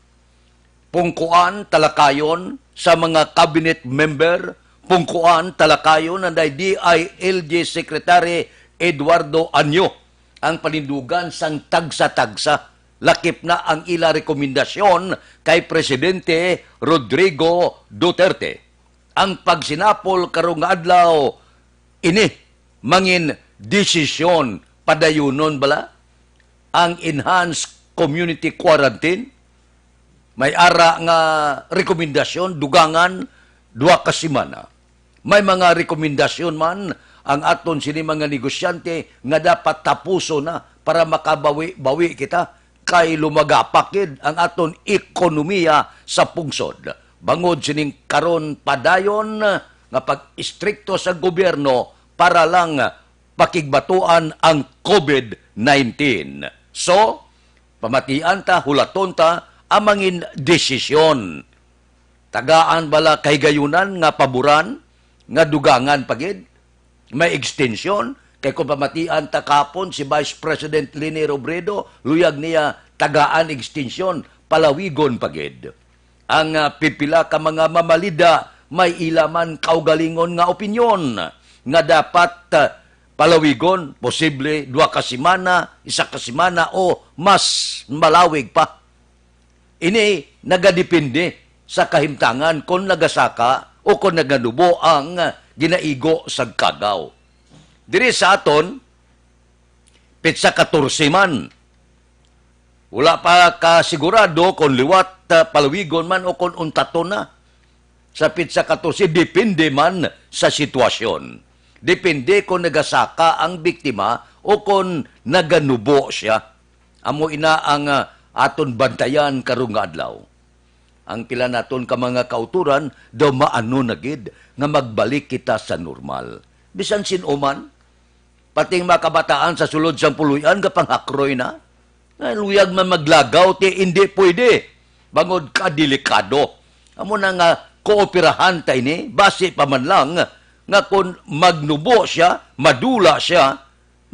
Pungkuan talakayon sa mga cabinet member, pungkuan talakayon anday D I L G Secretary Eduardo Anyo ang panindugan sang tagsa-tagsa, lakip na ang ila rekomendasyon kay Presidente Rodrigo Duterte. Ang pagsinapol karong nga adlaw, ini mangin desisyon, padayunon bala ang enhanced community quarantine. May ara nga rekomendasyon, dugangan duha ka semana. May mga rekomendasyon man ang aton sini mga negosyante nga dapat tapuson na para makabawi-bawi kita, kay lumagapak gid ang aton ekonomiya sa pungsod. Bangod sining karon padayon nga pag-istrikto sa gobyerno para lang pakigbatuan ang COVID nineteen. So, pamatian ta, hulaton ta ang mangin desisyon. Tagaan bala kahigayunan nga paboran, nga dugangan pa gid? May extension? Kay kung pamatian ta kapon si Vice President Leni Robredo, luyag niya tagaan extension, palawigon pa gid. Ang, ah, pipila ka mga mamalida may ila man kaugalingon nga opinyon nga dapat, ah, palawigon, posible duha ka semana, isa ka semana, o mas malawig pa. Ini nagadepende sa kahimtangan kon nagasaka o kon naganubo ang ginaigo sa kagaw. Diri sa aton, petsa katorse man. Wala pa kasigurado kon liwat, ah, palawigon man o kon untaton na. Sa petsa katorse, depende man sa sitwasyon. Depende kon nagasaka ang biktima o kon naganubo siya. Amo ina ang, ah, aton bantayan karong nga adlaw. Ang pila naton ka mga kautoran daw maano na gid nga magbalik kita sa normal. Bisan sin-o man, pati ang mga kabataan sa sulod sang puloy-an gapanghakroy na. Nga luyag man maglagaw, ti indi pwede. Bangod ka delikado. Amo na nga kooperahan ta ini, basi pa man lang nga kon magnubo siya, madula siya,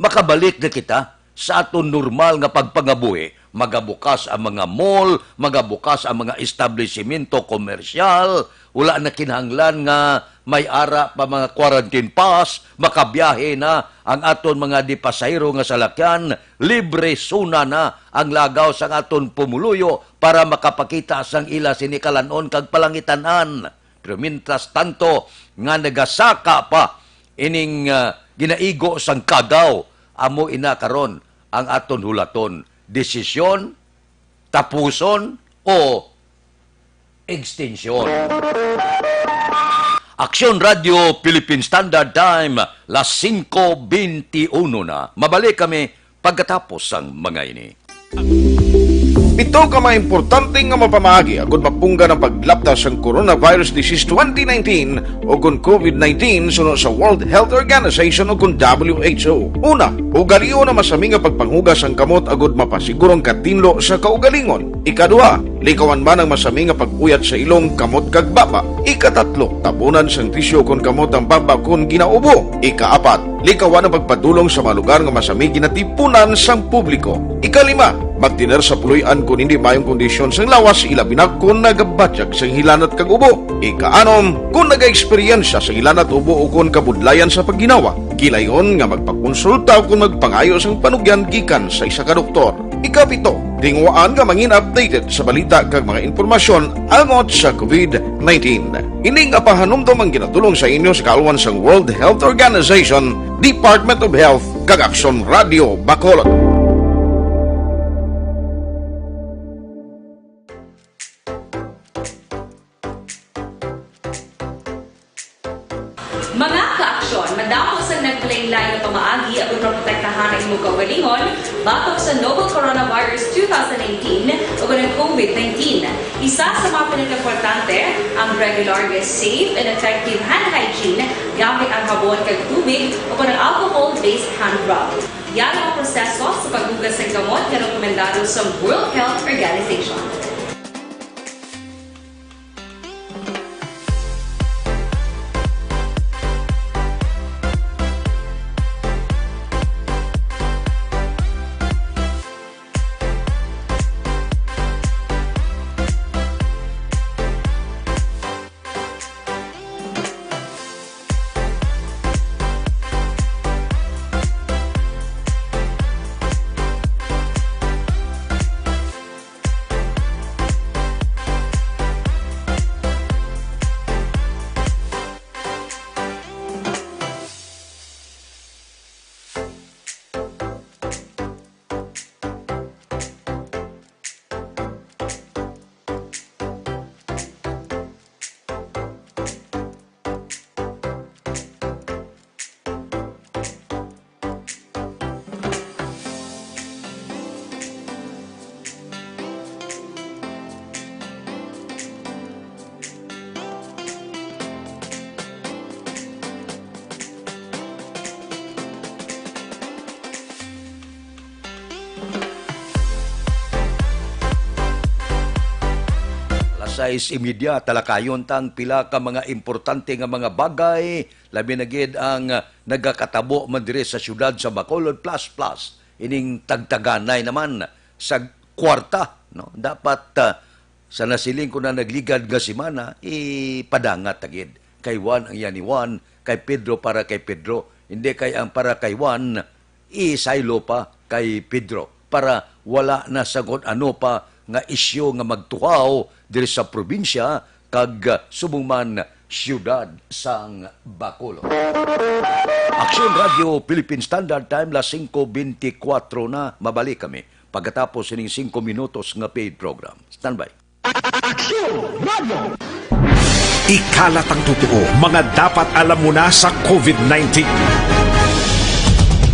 makabalik na kita sa aton normal nga pagpangabuhi. Magabukas ang mga mall, magabukas ang mga establisimento komersyal, wala na kinahanglan nga may ara pa mga quarantine pass, makabiyahe na ang aton mga di pasahero nga salakyan, libre suna na ang lagaw sang aton pumuluyo para makapakita sang ila sini kalan-on kag palangitan-an. Pero mientras tanto nga nagasaka pa ining, ah, ginaigo sang kagaw, amo ina karon ang aton hulaton. Desisyon, tapuson, o extension. Aksyon Radio Philippine Standard Time, las singko benti uno na. Mabalik kami pagkatapos sang mga ini. Pito ka mga importante nga mapamaagi agud mapunggan ang paglapta sang coronavirus disease twenty nineteen o kon covid nineteen suno sa World Health Organization o kon W H O. Una, ugalion ang masami nga pagpanghugas sang kamot agud mapasiguro ang katinlo sa kaugalingon. Ikaduha, likawan man ang masami nga pag-uyat sa ilong, kamot, kag baba. Ikatatlo, tabunan sang tisyu kon kamot ang baba kon ginaubo. Ikaapat, likawan ang pagpadulong sa mga lugar nga masami ginatipunan sang publiko. Ikalima, magtener sa puloy-an kon hindi maayong kondisyon sang lawas, ilabi na kon nagabatyag sang hilanat kag ubo. Ikaanom, kon nagaeksperyensya sa hilanat, ubo, o kon kabudlayan sa pagginawa, gilayon nga magpakonsulta o kon magpangayo sang panugyan gikan sa isa ka doktor. Ikapito, tinguhaan nga mangin updated sa balita kag mga impormasyon angot sa covid nineteen. Ini nga pahanumdom ang ginadul-ong sa inyo sa kaalwan sang World Health Organization, Department of Health, kag Aksyon Radio Bacolod. Mga ka-aksyon, madamo sang naglain-lain nga pamaagi agud maprotektahan ang imo kaugalingon batok sa novel coronavirus two thousand nineteen o kon ang covid nineteen. Isa sa mga pinakaimportante ang regular nga safe and effective hand hygiene gamit ang habon kag tubig o kon ang alcohol-based hand rub. Yara ang proseso sa paghugas sang kamot nga rekomendado sa World Health Organization. Alas sais y media, talakayon ta ang pila ka mga importante nga mga bagay, labi na gid ang, ah, nagakatabo man diri sa siyudad sa Bacolod. Plus, plus, ining tagtaganay naman sa kwarta, no? Dapat, ah, sa nasiling ko na nagligad nga semana, ipadangat ta gid. Kay Juan ang iya ni Juan, kay Pedro para kay Pedro, hindi kay ang para kay Juan, isaylo pa kay Pedro para wala na sa kon ano pa nga isyu nga magtuhaw diri sa probinsya kag, ah, subong man siyudad sang Bacolod. Aksyon Radio Philippine Standard Time, las singko bentikwatro na. Mabalik kami pagkatapos sining singko minutos nga paid program. Standby. Aksyon Radio! Ikalat ang totoo, mga dapat alam mo na sa COVID nineteen.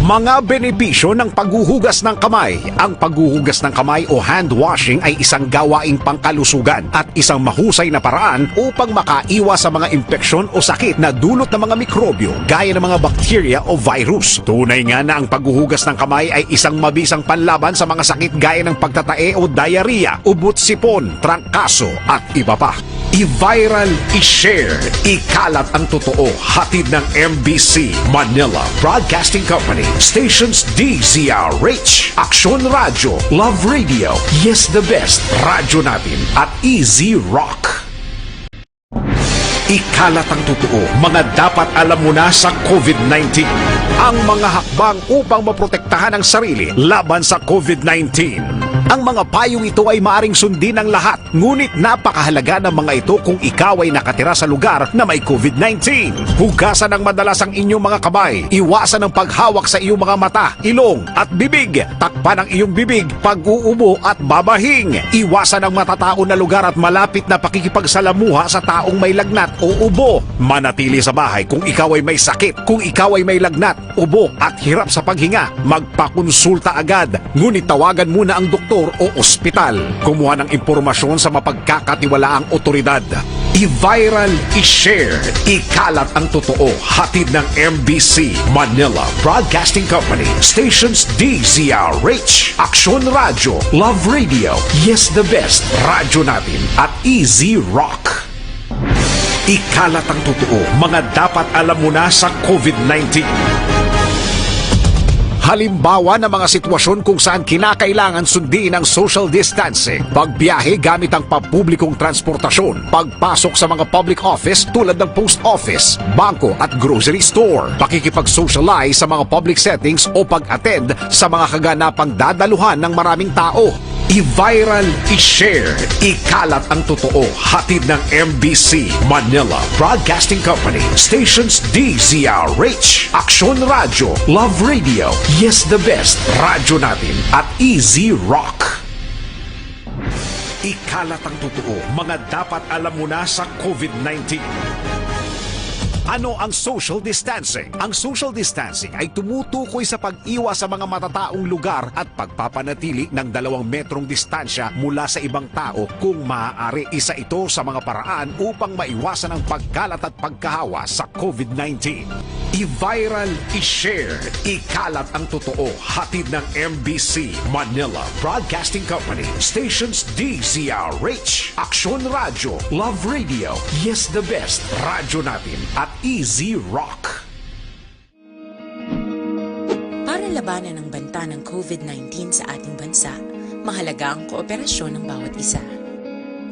Mga benepisyo ng paghuhugas ng kamay. Ang paghuhugas ng kamay o hand washing ay isang gawaing pangkalusugan at isang mahusay na paraan upang makaiwas sa mga impeksyon o sakit na dulot ng mga mikrobyo gaya ng mga bakterya o virus. Tunay nga na ang paghuhugas ng kamay ay isang mabisang panlaban sa mga sakit gaya ng pagtatae o diarrhea, ubot sipon, trangkaso, at iba pa. I-viral, i-share, ikalat ang totoo. Hatid ng M B C Manila Broadcasting Company, stations D Z R H, Aksyon Radyo, Love Radio, Yes the Best, Radyo Natin, at Easy Rock. Ikalat ang totoo, mga dapat alam mo na sa COVID nineteen. Ang mga hakbang upang maprotektahan ang sarili laban sa COVID nineteen. Ang mga payong ito ay maaring sundin ng lahat, ngunit napakahalaga ng mga ito kung ikaw ay nakatira sa lugar na may COVID nineteen. Hugasan ng madalas ang inyong mga kamay. Iwasan ang paghawak sa iyong mga mata, ilong, at bibig. Takpan ang iyong bibig pag-uubo at babahing. Iwasan ang matataon na lugar at malapit na pakikipagsalamuha sa taong may lagnat o ubo. Manatili sa bahay kung ikaw ay may sakit. Kung ikaw ay may lagnat, ubo, at hirap sa paghinga, magpakonsulta agad. Ngunit tawagan muna ang doktor o ospital. Kumuha ng impormasyon sa mapagkakatiwalaang otoridad. I-viral, i-share, ikalat ang totoo. Hatid ng M B C Manila Broadcasting Company, stations D Z R H, Aksyon Radyo, Love Radio, Yes the Best, Radyo Natin, at Easy Rock. Ikalat ang totoo, mga dapat alam mo na sa COVID nineteen. Halimbawa ng mga sitwasyon kung saan kinakailangan sundin ang social distancing, pagbiyahe gamit ang pampublikong transportasyon, pagpasok sa mga public office tulad ng post office, bangko at grocery store, pakikipag-socialize sa mga public settings o pag-attend sa mga kaganapang dadaluhan ng maraming tao. I-viral, i-share, ikalat ang totoo. Hatid ng M B C Manila Broadcasting Company, stations D Z R H, Aksyon Radyo, Love Radio, Yes the Best, Radyo Natin, at Easy Rock. Ikalat ang totoo, mga dapat alam mo na sa COVID nineteen. Ano ang social distancing? Ang social distancing ay tumutukoy sa pag-iwas sa mga matataong lugar at pagpapanatili ng dalawang metrong distansya mula sa ibang tao kung maaari. Isa ito sa mga paraan upang maiwasan ang pagkalat at pagkahawa sa COVID nineteen. I-viral, i-share, ikalat ang totoo. Hatid ng M B C Manila Broadcasting Company, stations D Z R H, Aksyon Radyo, Love Radio, Yes the Best, Radyo Natin, at Easy Rock. Para labanan ang banta ng COVID nineteen sa ating bansa, mahalaga ang kooperasyon ng bawat isa.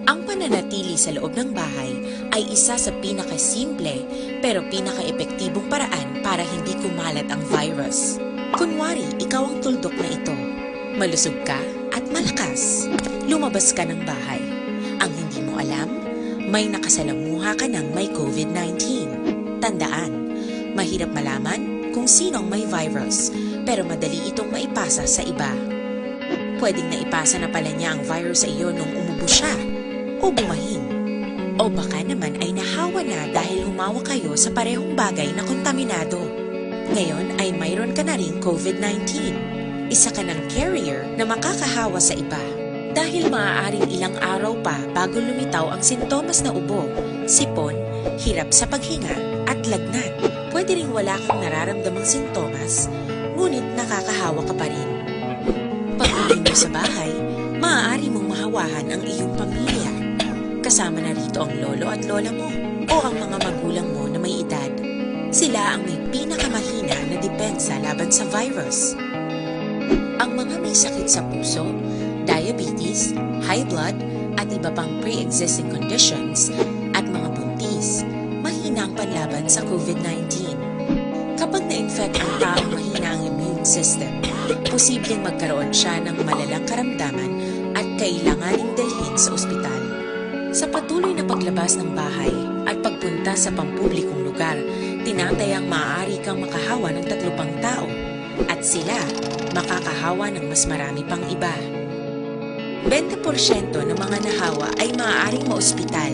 Ang pananatili sa loob ng bahay ay isa sa pinakasimple pero pinakaepektibong paraan para hindi kumalat ang virus. Kunwari, ikaw ang tuldok na ito. Malusog ka at malakas. Lumabas ka ng bahay. Ang hindi mo alam, may nakasalamuha ka ng may COVID nineteen. Tandaan, mahirap malaman kung sino ang may virus, pero madali itong maipasa sa iba. Pwedeng naipasa na pala niya ang virus sa iyo nung umubo siya o bumahing. O baka naman ay nahawa na dahil humawak kayo sa parehong bagay na kontaminado. Ngayon ay mayroon ka na ring COVID nineteen. Isa ka ng carrier na makakahawa sa iba. Dahil maaaring ilang araw pa bago lumitaw ang sintomas na ubo, sipon, hirap sa paghinga, at lagnat. Pwede ring wala kang nararamdamang sintomas, ngunit nakakahawa ka pa rin. Pag-uwi mo sa bahay, maaari mong mahawahan ang iyong pamilya. Kasama na rito ang lolo at lola mo o ang mga magulang mo na may edad. Sila ang may pinakamahina na depensa laban sa virus. Ang mga may sakit sa puso, diabetes, high blood, at iba pang pre-existing conditions, at mga buntis, mahina ang panlaban sa COVID nineteen. Kapag na-infect ang taong mahina ang immune system, posibleng magkaroon siya ng malalang karamdaman at kailanganing dalhin sa ospital. Sa patuloy na paglabas ng bahay at pagpunta sa pampublikong lugar, tinatayang maaari kang makahawa ng tatlo pang tao at sila makakahawa ng mas marami pang iba. Bente porsyento ng mga nahawa ay maaaring maospital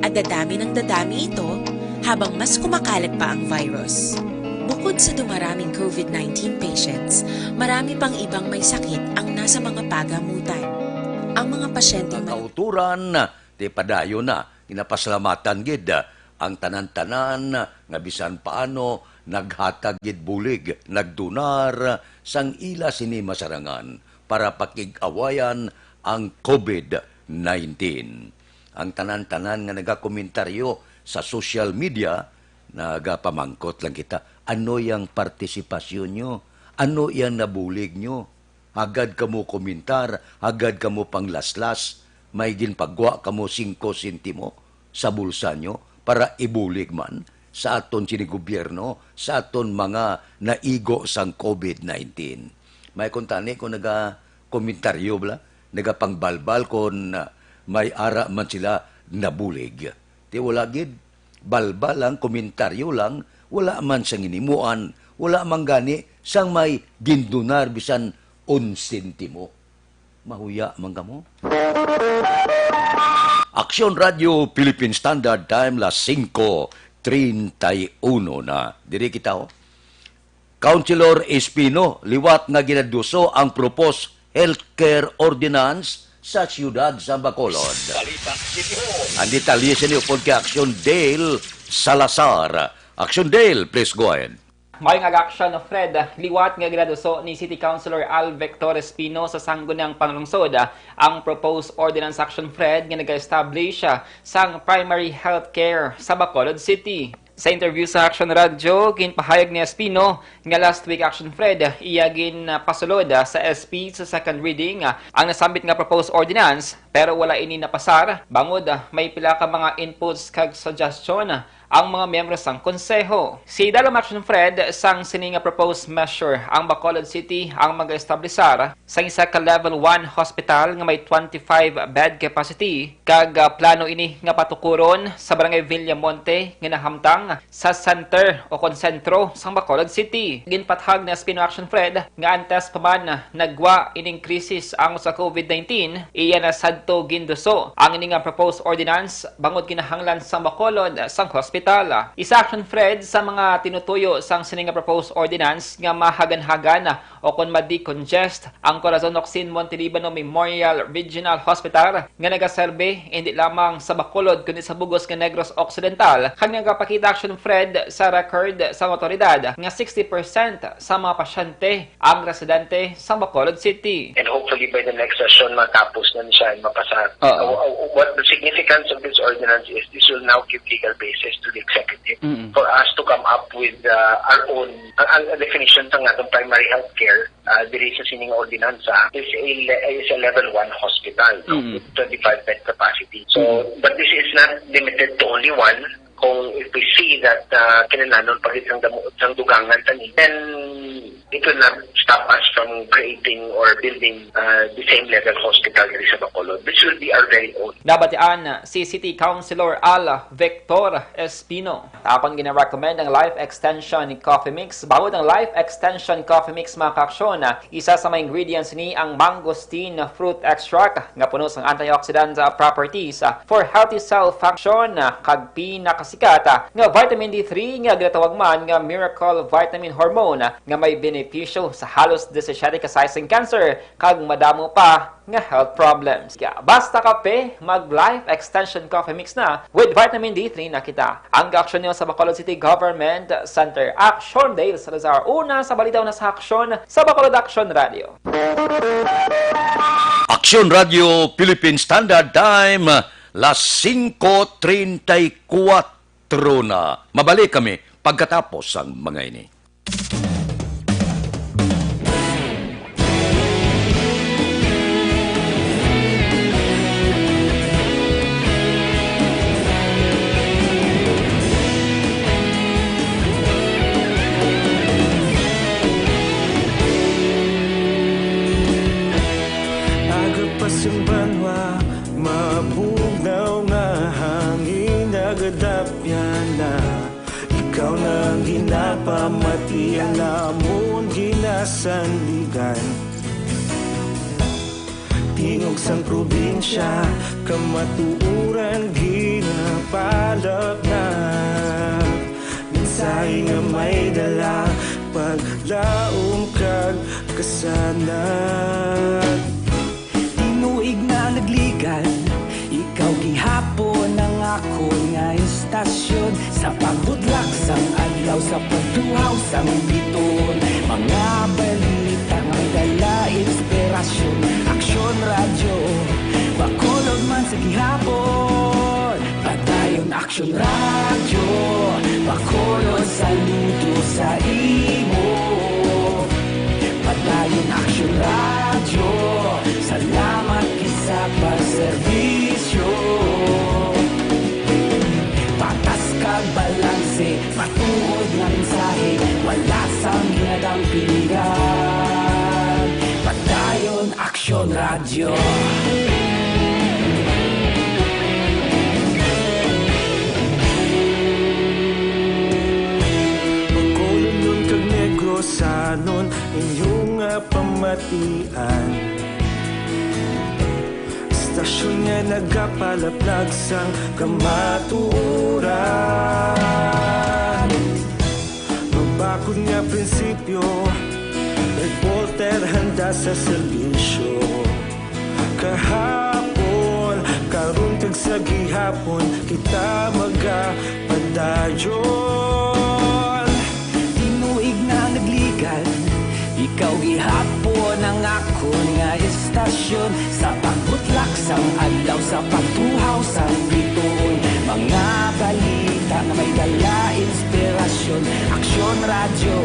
at dadami ng dadami ito habang mas kumakalat pa ang virus. Bukod sa dumaraming COVID nineteen patients, marami pang ibang may sakit ang nasa mga pagamutan. Ang mga pasyenteng may kauturan, ti padayon na, ginapasalamatan gid ang tanan-tanan nga bisan paano naghatag gid bulig, nagdunar sang ila sini masarangan para pakig-awayan ang COVID nineteen. Ang tanan-tanan nga nagakomentaryo sa social media, nagapamangkot lang kita, "Ano yang partisipasyon nyo? Ano yang nabulig nyo?" Agad kamo komentar, agad kamo panglaslas, may ginpagwa kamo singko sentimo sa bulsa nyo para ibulig man sa aton sini gobyerno, sa aton mga naigo sang COVID nineteen. May kuntani kung nagakomentaryo bala, nagapangbalbal kung, ah, may ara man sila nabulig. Ti wala gid, balbal lang, komentaryo lang, wala man sang hinimuan, wala man gani sang may gindunar bisan un sentimo. Mahuya man kamo. Aksyon Radio Philippine Standard Time, las singko treinta y uno na. Diri kita, oh. Councilor Espino, liwat nga ginaduso ang proposed healthcare ordinance sa siyudad sa Bacolod. Balita City Hall. Ang detalye sini upod kay Action Dale Salazar. Action Dale, please go ahead. Maayong aga, Action Fred. Liwat nga ginaduso ni City Councilor Alvec Torres Pino sa Sangguniang Panlungsod ang proposed ordinance, Action Fred, nga nag-establish, ah, sang primary health care sa Bacolod City. Sa interview sa Action Radio, ginpahayag ni Espino nga last week, Action Fred, iya ginpasulod, ah, sa S P sa second reading, ah, ang nasambit nga proposed ordinance, pero wala ini napasar bangod, ah, may pila ka mga inputs kag suggestion, ah, ang mga miyembro sang konseho. Sa idalom, Action Fred, sang sini nga proposed measure, ang Bacolod City ang mag-establisar sang isa ka level one hospital nga may twenty-five bed capacity, kag, ah, plano ini nga patukuron sa Barangay Villamonte nga nahamtang sa center o kon sentro sang Bacolod City. Ginpathag ni Espino, Action Fred, nga antes pa man nagwa ining krisis ang sa COVID nineteen, iya na sadto ginduso ang ini nga proposed ordinance bangod kinahanglan sang Bacolod sang hospital. Isa, Action Fred, sa mga tinutuyo sang sini nga proposed ordinance nga mahaganhagan o kon ma-decongest ang Corazon Ocsin Montelibano Memorial Regional Hospital nga nagaserbi indi lamang sa Bacolod kundi sa bug-os nga Negros Occidental, kag nagapakita, Action Fred, sa record sang awtoridad nga sixty percent sa mga pasyente ang residente sa Bacolod City. And hopefully by the next session, matapos na ni siya and mapasa. Oo. Uh, uh, what the significance of this ordinance is, this will now give legal basis to the executive Mm-mm. for us to come up with, uh, our own, ang, ang definition sa nga primary healthcare, uh, diri sa sining ordinansa is a le-, is a level one hospital, no, Mm. with twenty-five bed capacity. So, Mm. but this is not limited to only one. Kung if we see that, uh, kinahanglanon pa gid sang damo, sang dugangan tani, then it will not stop us from creating or building, uh, the same level hospital diri sa Bacolod. This will be our very own. Nabatian si City Councilor Al Victor Espino. Akon gina-recommend ang Life Extension Coffee Mix. Bangod ang Life Extension Coffee Mix, mga kaaksyon, isa sa mga ingredients ni ang mangosteen fruit extract nga puno sang antioxidant, ah, properties, ah, for healthy cell function, ah, kag pinakasikat, ah, nga vitamin D three nga ginatawag man nga miracle vitamin hormone, ah, nga may benepisyo sa halos disisiete ka size sang cancer kag madamo pa nga health problems. Kaya basta kape, mag Life Extension Coffee Mix na with vitamin D three na kita. Ang kaaksyon niyo sa Bacolod City Government Center. Action Dale Salazar, una sa balita, una sa aksyon sa Bacolod Action Radio. Action Radio Philippine Standard Time, las singko treinta y cuatro na. Mabalik kami pagkatapos sang mga ini. Aga pa sing banwa, mabugnaw nga Mati ang amon ginasandigan. Tingog sang probinsya, kamatuoran ginapalapnag. Mensahe nga may dala, paglaom kag kasanag. Tinuig na nagligad, ikaw gihapon ang akon nga istasyon. Sa pagbudlak sang adlaw, sa pagtuhaw sang bituon, mga balita nga may dala inspirasyon. Aksyon Radyo, Bacolod man sa gihapon. Padayon Aksyon Radyo, Bacolod saludo sa imo. Padayon Aksyon Radyo, salamat gid sa pagserbisyo. Patas kag balanse, matuod nga mensahe, wala sang ginadampigan. Padayon Aksyon Radyo. Bacolodnon kag Negrosanon, inyo nga pamatian. Istasyon nga nagapalaplag sang kamatuoran. Mabakod nga prinsipyo, reporter handa sa serbisyo. Kahapon, karon kag sa gihapon, kita magapadayon. Tinuig na nagligad, ikaw gihapon ang akon nga istasyon. Sa pagbutlak sang adlaw, sa pagtuhaw sang bituon, mga balita nga may dala inspirasyon. Aksyon Radyo,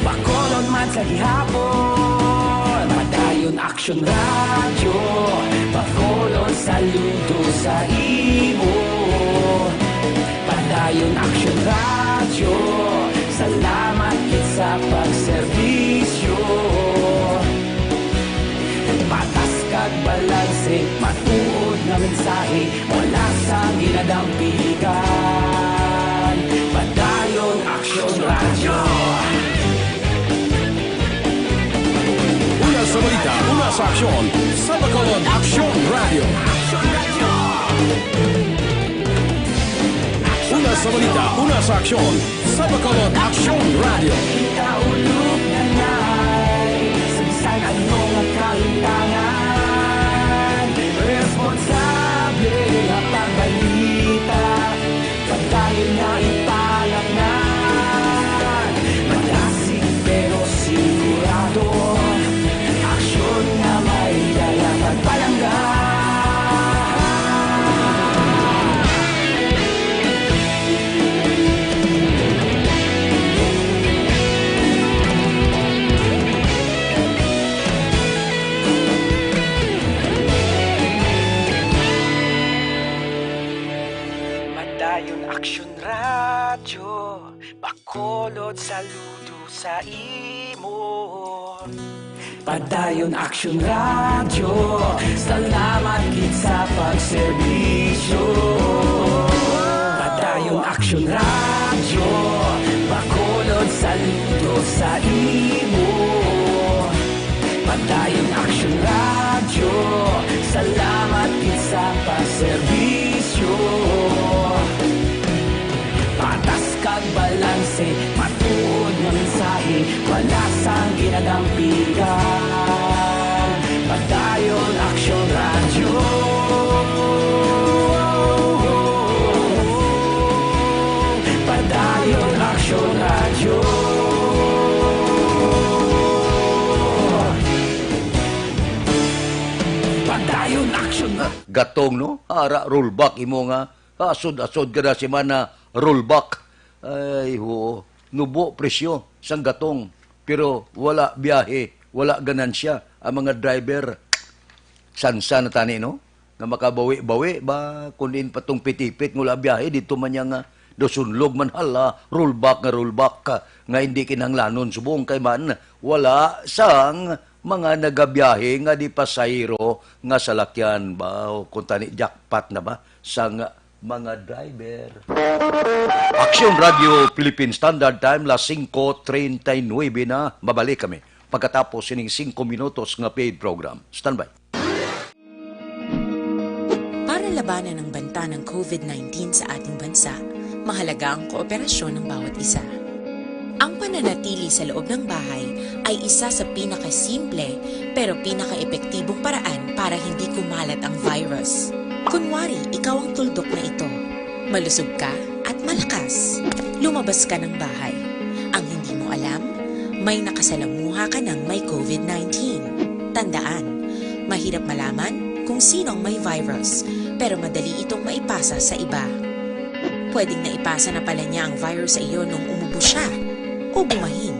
Bacolod man sa gihapon. Padayon Aksyon Radyo, Bacolod saludo sa imo. Padayon Aksyon Radyo, salamat gid sa pagserbisyo. Patas kag balanse, matuod nga mensahe, wala sang ginadampigan. Padayon Aksyon Radyo. Una sa balita, una sa aksyon, sa Bacolod Aksyon Radyo. Una sa balita, una sa aksyon, sa Bacolod Aksyon Radyo. Kita ulog na nay, sa bisan ano nga kalimtangan, responsable nga pagbalita. Padayon na ipalapngan, madasig pero sigurado. Aksyon nga may dala pagpalangga. Padayon Aksyon Radyo, Bacolod saludo sa imo. Padayon Aksyon Radyo, salamat gid sa pagserbisyo. Padayon Aksyon Radyo, Bacolod saludo sa imo. Padayon Aksyon Radyo, salamat gid sa pagserbisyo. Patas kag balanse, matuod nga mensahe, wala sang ginadampigan. Padayon Aksyon Radyo. Padayon Aksyon Radyo. Padayon Aksyon Radyo. Gatong, no? Ara, rollback, imo nga asod-asod kada semana, rollback. Ay, oo. Nubo presyo sang gatong, pero wala biyahe, wala ganansya ang mga driver. Sansa na tani, no? Nga makabawi-bawi ba, kun diin pa tong pitipit nga wala biyahe, dito man niya nga dosunlog man, hala, rollback nga rollback, nga hindi kinahanglanon subong kay man wala sang mga nagabiyahe nga di pasahero nga salakyan ba, o kung tani jackpot na ba sang mga driver. Aksyon Radio Philippine Standard Time, las singko treinta y nuebe na. Mabalik kami pagkatapos sining singko minutos nga paid program. Standby. Para labanan ang banta ng covid nineteen sa ating bansa, mahalaga ang kooperasyon ng bawat isa. Ang pananatili sa loob ng bahay ay isa sa pinakasimple pero pinakaepektibong paraan para hindi kumalat ang virus. Kunwari, ikaw ang tuldok na ito. Malusog ka at malakas. Lumabas ka ng bahay. Ang hindi mo alam, may nakasalamuha ka ng may covid nineteen. Tandaan, mahirap malaman kung sino ang may virus, pero madali itong maipasa sa iba. Pwedeng naipasa na pala niya ang virus sa iyo nung umubo siya, o bumahin.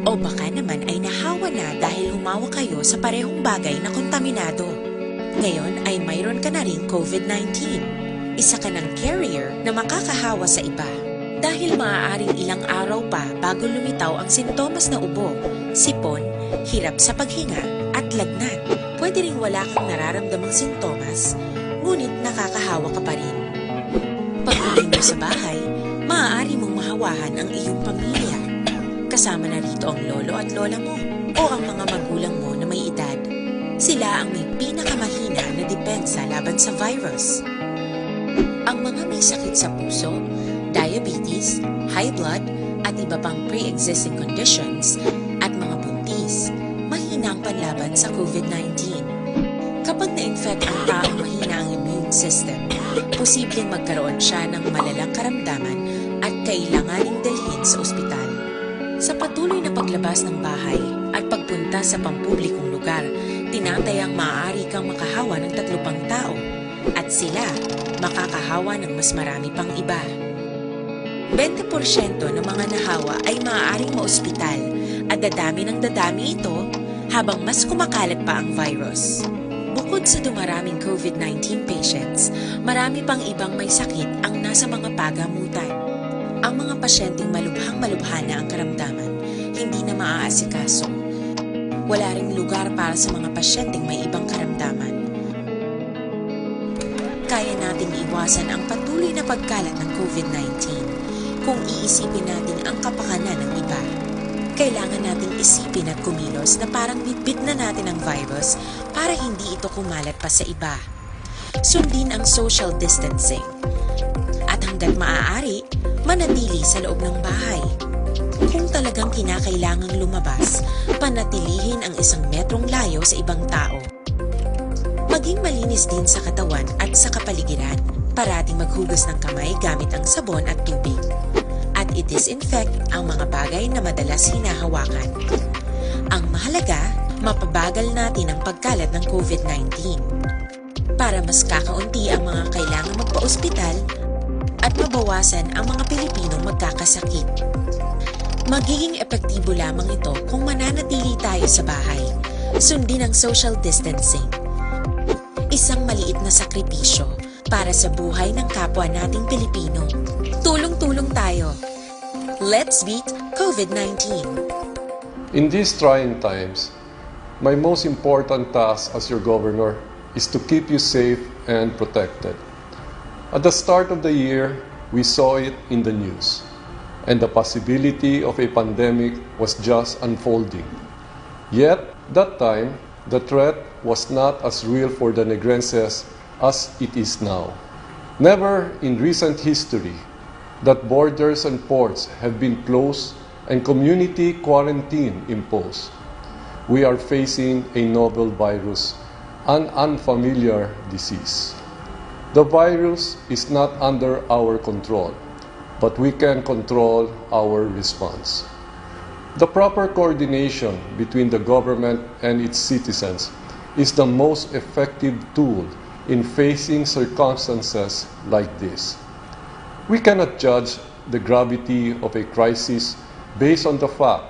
O baka naman ay nahawa na dahil humawak kayo sa parehong bagay na kontaminado. Ngayon ay mayroon ka na ring covid nineteen. Isa ka ng carrier na makakahawa sa iba. Dahil maaaring ilang araw pa bago lumitaw ang sintomas na ubo, sipon, hirap sa paghinga, at lagnat. Pwede ring wala kang nararamdamang sintomas, ngunit nakakahawa ka pa rin. Pag-uwi mo sa bahay, maaari mong mahawahan ang iyong pamilya. Kasama na rito ang lolo at lola mo o ang mga magulang mo na may edad. Sila ang may pinakamahina na depensa laban sa virus. Ang mga may sakit sa puso, diabetes, high blood, at iba pang pre-existing conditions, at mga buntis, mahina ang panlaban sa covid nineteen. Kapag na-infect ang taong mahina ang immune system, posibleng magkaroon siya ng malalang karamdaman at kailanganing dalhin sa ospital. Sa patuloy na paglabas ng bahay at pagpunta sa pampublikong lugar, tinatayang maaari kang makahawa ng tatlo pang tao at sila makakahawa ng mas marami pang iba. Bente porsyento ng mga nahawa ay maaaring maospital at dadami ng dadami ito habang mas kumakalat pa ang virus. Bukod sa dumaraming covid nineteen patients, marami pang ibang may sakit ang nasa mga pagamutan. Ang mga pasyenteng malubhang-malubha na ang karamdaman, hindi na maaasikaso. Wala ring lugar para sa mga pasyenteng may ibang karamdaman. Kaya nating iwasan ang patuloy na pagkalat ng covid nineteen kung iisipin natin ang kapakanan ng iba. Kailangan nating isipin at kumilos na parang bitbit na natin ang virus para hindi ito kumalat pa sa iba. Sundin ang social distancing. At hanggat maaari, manatili sa loob ng bahay. Kung talagang kinakailangang lumabas, panatilihin ang isang metrong layo sa ibang tao. Maging malinis din sa katawan at sa kapaligiran. Parating maghugas ng kamay gamit ang sabon at tubig. At i-disinfect ang mga bagay na madalas hinahawakan. Ang mahalaga, mapabagal natin ang pagkalat ng covid nineteen. Para mas kakaunti ang mga kailangang magpa-ospital at mabawasan ang mga Pilipinong magkakasakit. Magiging epektibo lamang ito kung mananatili tayo sa bahay. Sundin ang social distancing. Isang maliit na sakripisyo para sa buhay ng kapwa nating Pilipino. Tulong-tulong tayo. Let's beat covid nineteen. In these trying times, my most important task as your governor is to keep you safe and protected. At the start of the year, we saw it in the news, and the possibility of a pandemic was just unfolding. Yet, that time, the threat was not as real for the Negrenses as it is now. Never in recent history that borders and ports have been closed and community quarantine imposed. We are facing a novel virus, an unfamiliar disease. The virus is not under our control, but we can control our response. The proper coordination between the government and its citizens is the most effective tool in facing circumstances like this. We cannot judge the gravity of a crisis based on the fact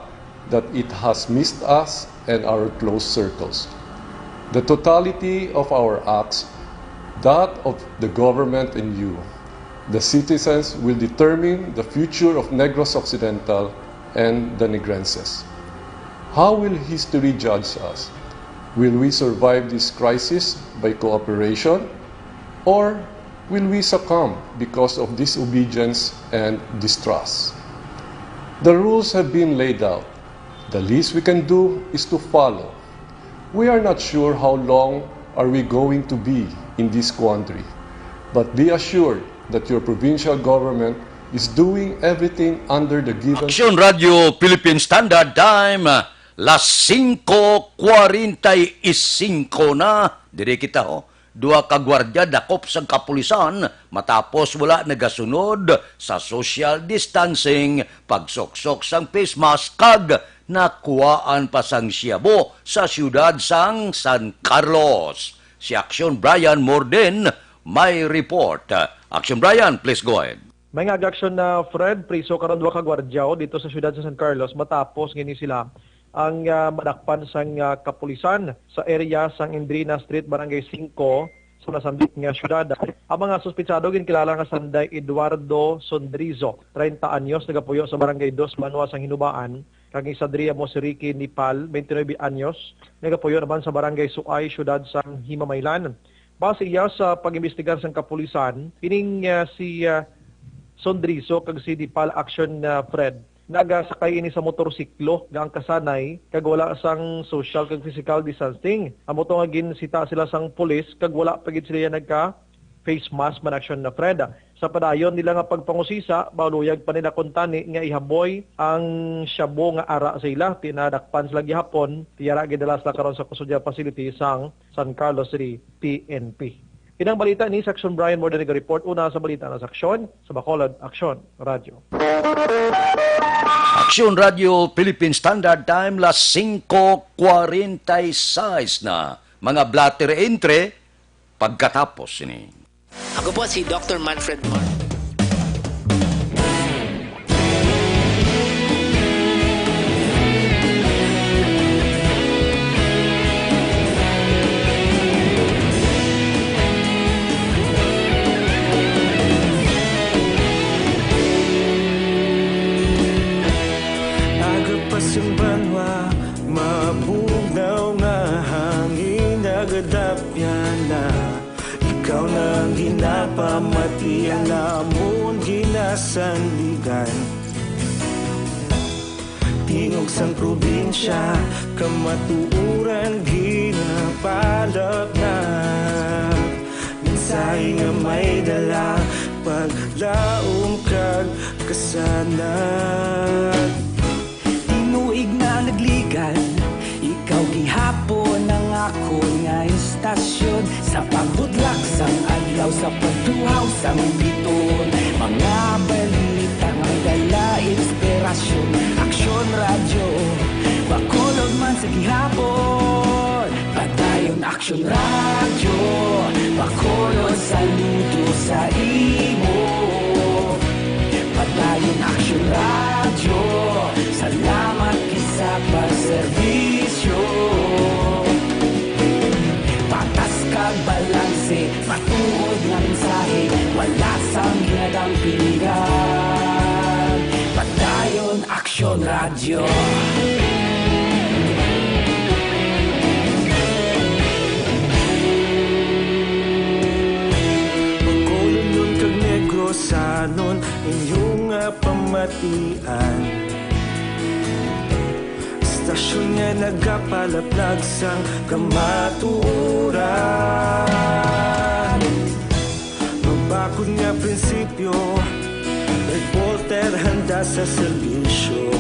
that it has missed us and our close circles. The totality of our acts, that of the government and you, the citizens, will determine the future of Negros Occidental and the Negrenses. How will history judge us? Will we survive this crisis by cooperation or Will we succumb because of disobedience and distrust? The rules have been laid out. The least we can do is to follow. We are not sure how long are we going to be in this quandary, but be assured that your provincial government is doing everything under the given Aksyon Radyo Philippine Standard Time, las singko kwarenta y singko na. Diri kita, ho. Duha ka gwardya dakop sang kapulisan matapos wala nagasunod sa social distancing, pagsuksok sang face mask kag nakuhaan pa sang shabu sa siyudad sang San Carlos. Si Aksyon Brian Morden may report. Aksyon Brian, please go ahead. May nga aksyon na Fred, priso karon duha ka gwardiya dito sa siyudad sa San Carlos matapos ngini sila ang, ah, madakpan sang, ah, kapulisan sa area sang Indrina Street, Barangay Singko, sa nasambit nga siyudad. Ang mga suspitsado ginkilala nga sanday Eduardo Sondrizo, treinta anyos, nagapuyo sa Barangay Dos Banwa sang Hinubaan, kag isa diri amo si Ricky Nipal, twenty-nine anyos, nagapuyo naman sa Barangay Suay, siyudad sang Himamaylan. Base iya sa pag-imbestigar sang kapulisan, ining, ah, si, ah, Sondrizo kag si Nipal aksyon, ah, Fred. Nagasakay ini sa motorsiklo nga ang kasanay kag wala sang social kag physical distancing. Amo to nga ginsita sila sang pulis kag wala pa gid sila nagka face mask man aksyon na Fred. Sa padayon nila nga pagpangusisa, maluyag pa nila kuntani nga ihaboy ang shabu nga ara sa ila. Tinadakpan sila gihapon, tiyara gidala sila karon sa custodial facility sang San Carlos City P N P. Inang balita ni Section Brian Mordan nag-report una sa balita na seksyon sa Bacolod Aksyon Radyo. Aksyon Radyo Philippine Standard Time, las singko kwarenta y seis na. Mga blotter entre pagkatapos ini. Ako po si Doctor Manfred Mar. Aga pa sang banwa, mabugnaw nga hangin, nagadapyan na. Ikaw na ang ginapamati, ang amon ginasandigan. Tingog sang probinsya, kamatuoran ginapalapnap. Mensahe nga may dala, paglaom kag kasanag. Tinuig na nagligad, ikaw gihapon ang akon nga istasyon. Sa pagbutlak sang adlaw, sa pagtuhaw sang bituon, mga balita nga dala inspirasyon. Aksyon Radyo, Bacolod man sa gihapon. Padayon Aksyon Radyo, Bacolod, saludo sa imo. Padayon Aksyon Radyo, salamat gid sa pagserbisyo. Patas kag balanse, matuod nga mensahe, wala sang ginadampingan. Padayon Aksyon Radyo. Bacolodnon kag Negrosanon, inyo nga pamatian. Istasyon nga nagapalaplag sang kamatuoran. Mabakod nga prinsipyo, reporter handa sa serbisyo.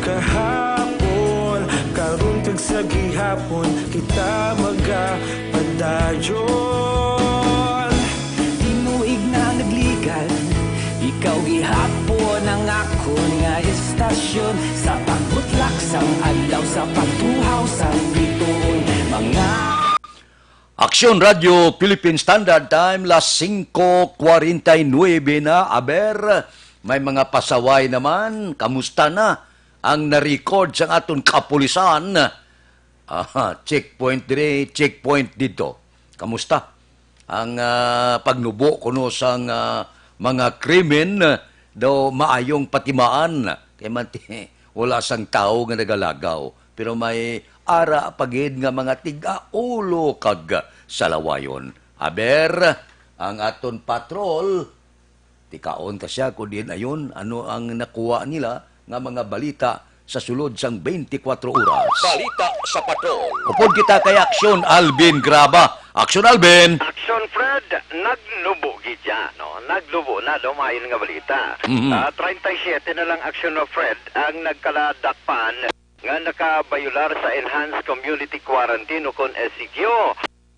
Kahapon, karon kag sa gihapon, kita magapadayon. Tinuig na nagligad, ikaw gihapon ang akon nga istasyon. Sa pagbutlak sang adlaw, sa pagtuhaw sang bituon, mga Aksyon Radyo Philippine Standard Time, las singko kwarenta y nuebe na. Aber, may mga pasaway naman. Kamusta na ang na-record sang aton kapulisan? Aha, checkpoint diri, checkpoint didto. Kamusta ang, ah, pagnubo kuno sang, ah, mga krimen? Daw maayong patimaan kay man ti-, wala sang tawo nga nagalagaw, pero may ara pa gid nga mga tig-aulo kag salawayon. Aber, Ang aton patrol, tikaon ta siya kung diin ayon ano ang nakuha nila nga mga balita sa sulod sang twenty-four oras. Balita sa Patrol. Upod kita kay Aksyon Alvin Graba. Aksyon Alvin! Aksyon Fred, naglubo gid siya, no? Naglubo na, no? Maayo nga balita. Mhm. Ah, treinta y siete na lang, Aksyon Fred, ang nagkaladakpan nga nakabayular sa Enhanced Community Quarantine o kon S C Q.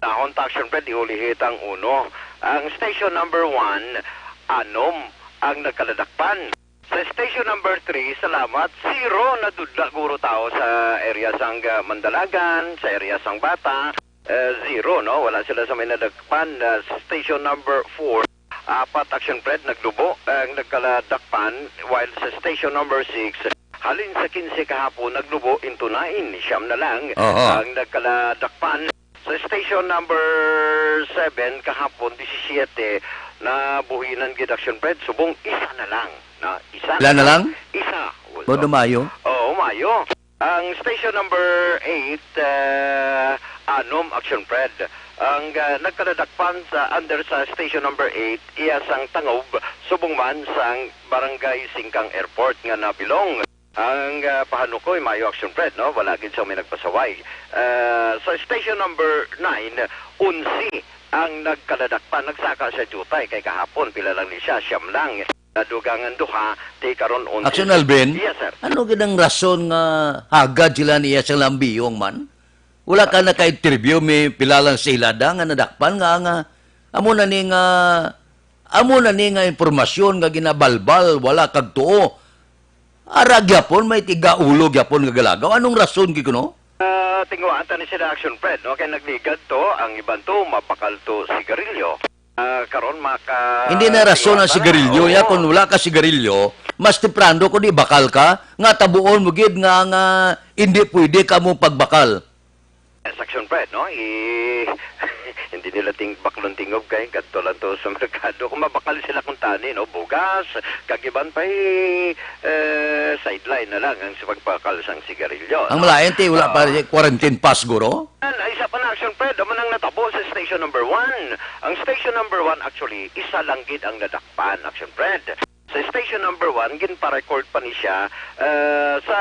Dahon ta, Aksyon Fred, iulihi ta ang uno. Ang station number one, anom ang nagkaladakpan. Sa station number three, salamat, zero na dudla guro tao sa area sang, ah, Mandalagan, sa area sang Bata, eh, zero, no? Wala sila sa may nadakpan. Ah, sa station number four, apat, Aksyon Fred, naglubo ang nagkaladakpan, while sa station number six, halin sa quince kahapon, naglubo into nine, siyam na lang Aha. ang nagkaladakpan. Sa station number seven kahapon, disisiete, nabuhinan gid, Aksyon Fred, subong isa na lang. Na, isa Pila na lang? Isa. Bodo Mayo? Oo, Mayo. Ang station number eight, ah, anom, Aksyon Fred. Ang, ah, nagkaladakpan sa under sa station number eight, iya sang Tangob, subong man sang Barangay Singkang Airport nga nabilong. Ang, ah, pahanukoy, Mayo, Aksyon Fred, no? Wala gid sang may nagpasaway. Ah, sa station number nine, onse ang nagkaladakpan. Nagsaka sa diutay kay kahapon, pila lang ni siya, siyam lang. Nadugang ang duha, ti karon onse. Aksyon Alvin? Yes, sir. Ano gid ang rason nga hagad sila niya sang lambiyong man? Wala ka naka-interview, may pila lang sila da nga nadakpan nga, nga amo na ni nga, amo na ni nga impormasyon nga ginabalbal, wala kag tuo. Ara gyapon, may tigaulo gyapon nga galagaw. Anong rason gid kuno? Ah, tinguhaan ta ni sila, Action Fred, no? Kay nagligad to, ang iban to, mabakal to sigarilyo. Ah, karon maka Hindi na rason ang tinguhaan ta na. Sigarilyo, ya, Oo. Kung wala ka sigarilyo, mas temprano kung di bakal ka, nga tabuon mo gid nga, nga hindi pwede ka mo pagbakal. Yes, Action Fred, no? I-, hindi nila ting-, baklon tingob kay kadto lang to sa merkado. Kung mabakal sila kung tani, no? Bugas, kag iban pa, eh, sideline na lang ang sa pagbakal sang sigarilyo, Ang no? Malayan, ti, wala pa Oo. Quarantine pass, guro? Ay, isa pa na, Action Fred, amo nang natabo sa station number one. Ang station number one, actually, isa lang gid ang nadakpan, Action Fred. Sa station number one, ginpa-record pa ni siya, ah, sa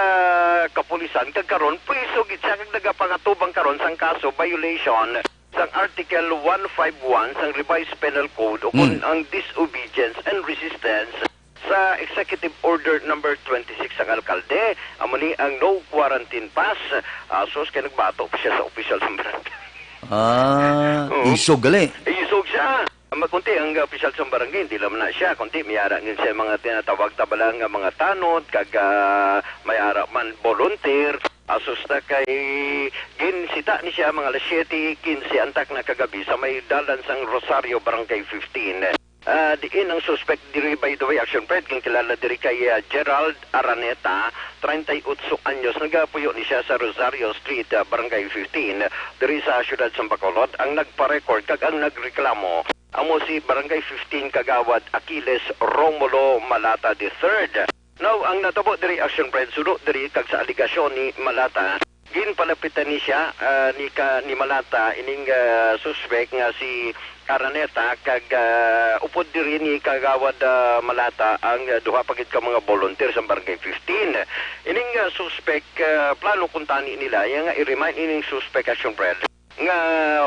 kapulisan, kag karon, priso gid siya, kag nagapangatubang karon sang kaso violation sang Article one five one sang Revised Penal Code, o kun Hmm. ang disobedience and resistance sa Executive Order number twenty-six sang alkalde, amo ni ang no quarantine pass. Ah, sus, kay nagbato pa siya sa opisyal sa barangay. Ah, Oo. Isog gali. Isog siya. Ang magkunti, ang opisyal sa barangay, hindi lang na siya, kundi may ara ngin siya mga tinatawag ta bala nga mga tanod, kag, ah, may ara man volunteer. Asusta kay ginsita ni siya mga alas siyete quince antak na kagabi sa may dalan sang Rosario, Barangay fifteen. Ah, diin ang suspect diri, by the way, Action Fred, kang kilala diri kay, ah, Gerald Araneta, treinta y ocho anyos, nagapuyo ni siya sa Rosario Street, ah, Barangay fifteen, diri sa siyudad sa Bacolod. Ang nagpa-record kag ang nagreklamo amo si Barangay fifteen Kagawad Achilles Romulo Malata the third. Now, ang natabo diri, Action Fred, suno diri kag sa alegasyon ni Malata, ginpalapitan ni siya, ah, ni ka, ni Malata, ining, ah, suspek nga si Araneta, kag, ah, upod diri ni Kagawad, ah, Malata ang, ah, duha pa gid ka mga volunteer sa Barangay fifteen. Ining, ah, suspek, ah, plano kuntani nila, iya nga i-remind ining suspek, Action Fred, nga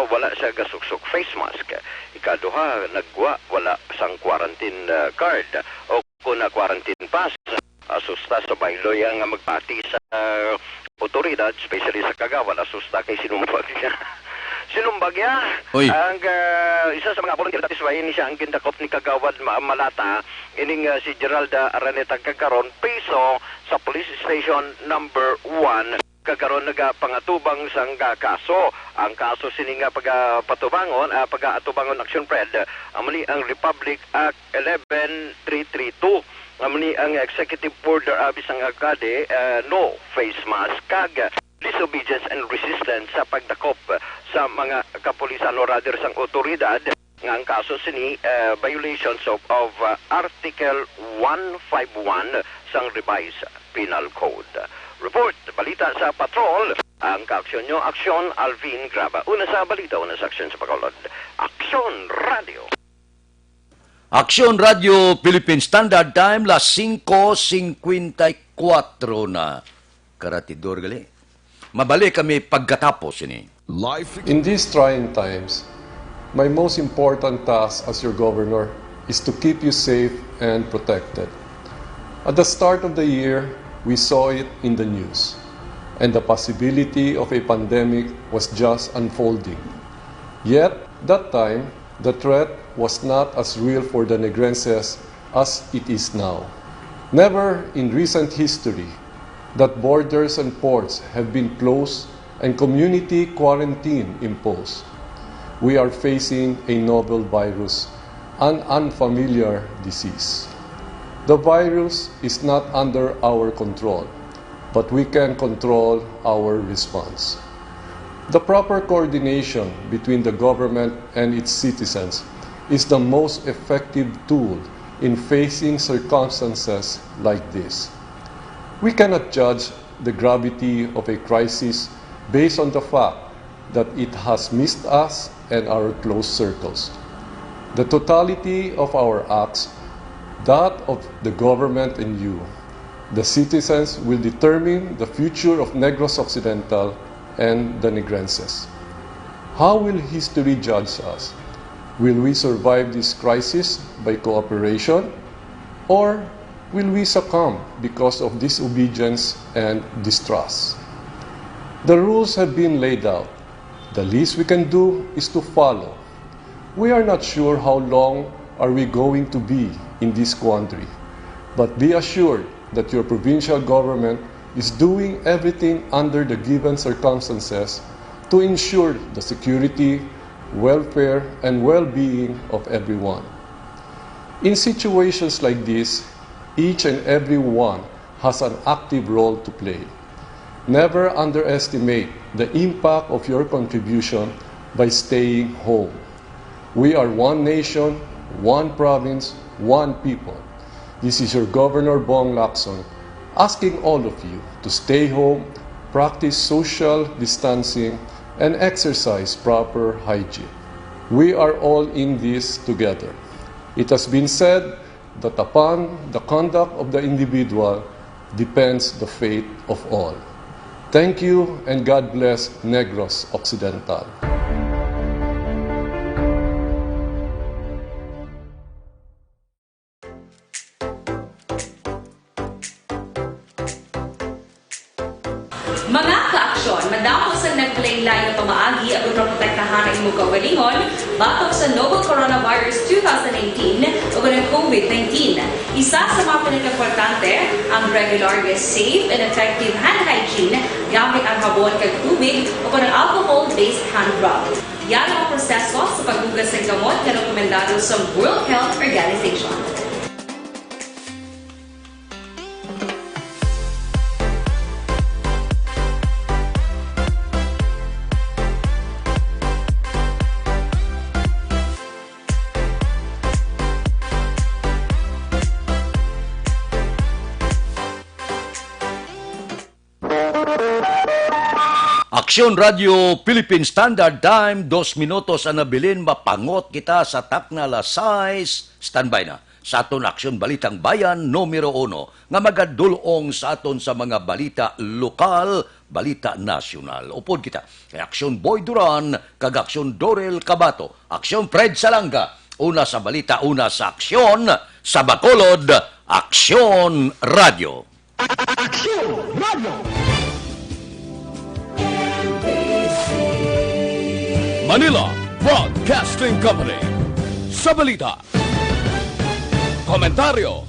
wala siya gasuksok face mask. Ikaduha, nagwa wala sang quarantine, ah, card o kon na quarantine pass. Asusta sa baylo iya nga magpati sa, ah, otoridad, especially sa Kagawad, asusta kay sinumbag siya. Sinumbag niya Uy. ang, ah, isa sa mga volunteer, that is why ni siya ang gindakop ni Kagawad Ma-, Malata, ining, ah, si Geralda Araneta, kagkaron priso sa police station number one. Kagkaron nagapangatubang sang, ah, kaso. Ang kaso sini nga pagapatubangon, ah, pagaatubangon, Action Fred, amo ni ang Republic Act eleven three three two. Amo ni ang executive order abi sang alkalde, ah, no face mask kag disobedience and resistance sa pagdakop sa mga kapulisan o rather sang otoridad. Nga ang kaso sini, eh, violations of, of, uh, Article one five one sang Revised Penal Code. Report, balita sa Patrol, ang kaaksyon nyo, Aksyon Alvin Graba. Una sa balita, una sa aksyon sa Bacolod. Aksyon Radio. Aksyon Radio Philippine Standard Time, las singko singkwenta y kuwatro na. Karatidor gali. Mabalik kami pagkatapos ini. Life. In these trying times, my most important task as your governor is to keep you safe and protected. At the start of the year, we saw it in the news, and the possibility of a pandemic was just unfolding. Yet, that time, the threat was not as real for the Negrenses as it is now. Never in recent history that borders and ports have been closed and community quarantine imposed. We are facing a novel virus, an unfamiliar disease. The virus is not under our control, but we can control our response. The proper coordination between the government and its citizens is the most effective tool in facing circumstances like this. We cannot judge the gravity of a crisis based on the fact that it has missed us and our close circles. The totality of our acts, that of the government and you, the citizens, will determine the future of Negros Occidental and the Negrenses. How will history judge us? Will we survive this crisis by cooperation, or will we succumb because of disobedience and distrust? The rules have been laid out. The least we can do is to follow. We are not sure how long are we going to be in this quandary, but be assured that your provincial government is doing everything under the given circumstances to ensure the security, welfare, and well-being of everyone. In situations like this, each and every one has an active role to play. Never underestimate the impact of your contribution by staying home. We are one nation, one province, one people. This is your Governor Bong Lacson asking all of you to stay home, practice social distancing, and exercise proper hygiene. We are all in this together. It has been said that upon the conduct of the individual depends the fate of all. Thank you and God bless Negros Occidental. Mga ka-aksyon, madamo sang nagkalain-lain nga pamaagi aron maprotektahan ang imong kaugalingon batok sa novel coronavirus two thousand nineteen o ang COVID nineteen. Isa sa mga pinakaimportante ang regular nga safe and effective hand hygiene gamit ang habon kag tubig o ang alcohol-based hand rub. Yara ang proseso sa paghugas sang kamot nga rekomendado sang World Health Organization. Aksyon Radio Philippine Standard Time, dos minutos ang nabilin, mapangot kita sa takna alas sais. Standby na sa aton Aksyon Balitang Bayan numero uno nga magadul-ong sa aton sa mga balita lokal, balita nasyonal. Upod kita kay Aksyon Boy Duran kag Aksyon Dorel Cabato, Aksyon Fred Salanga, una sa balita, una sa aksyon, sa Bacolod, Aksyon Radio. Aksyon Radio. Manila Broadcasting Company. Sa balita, komentaryo,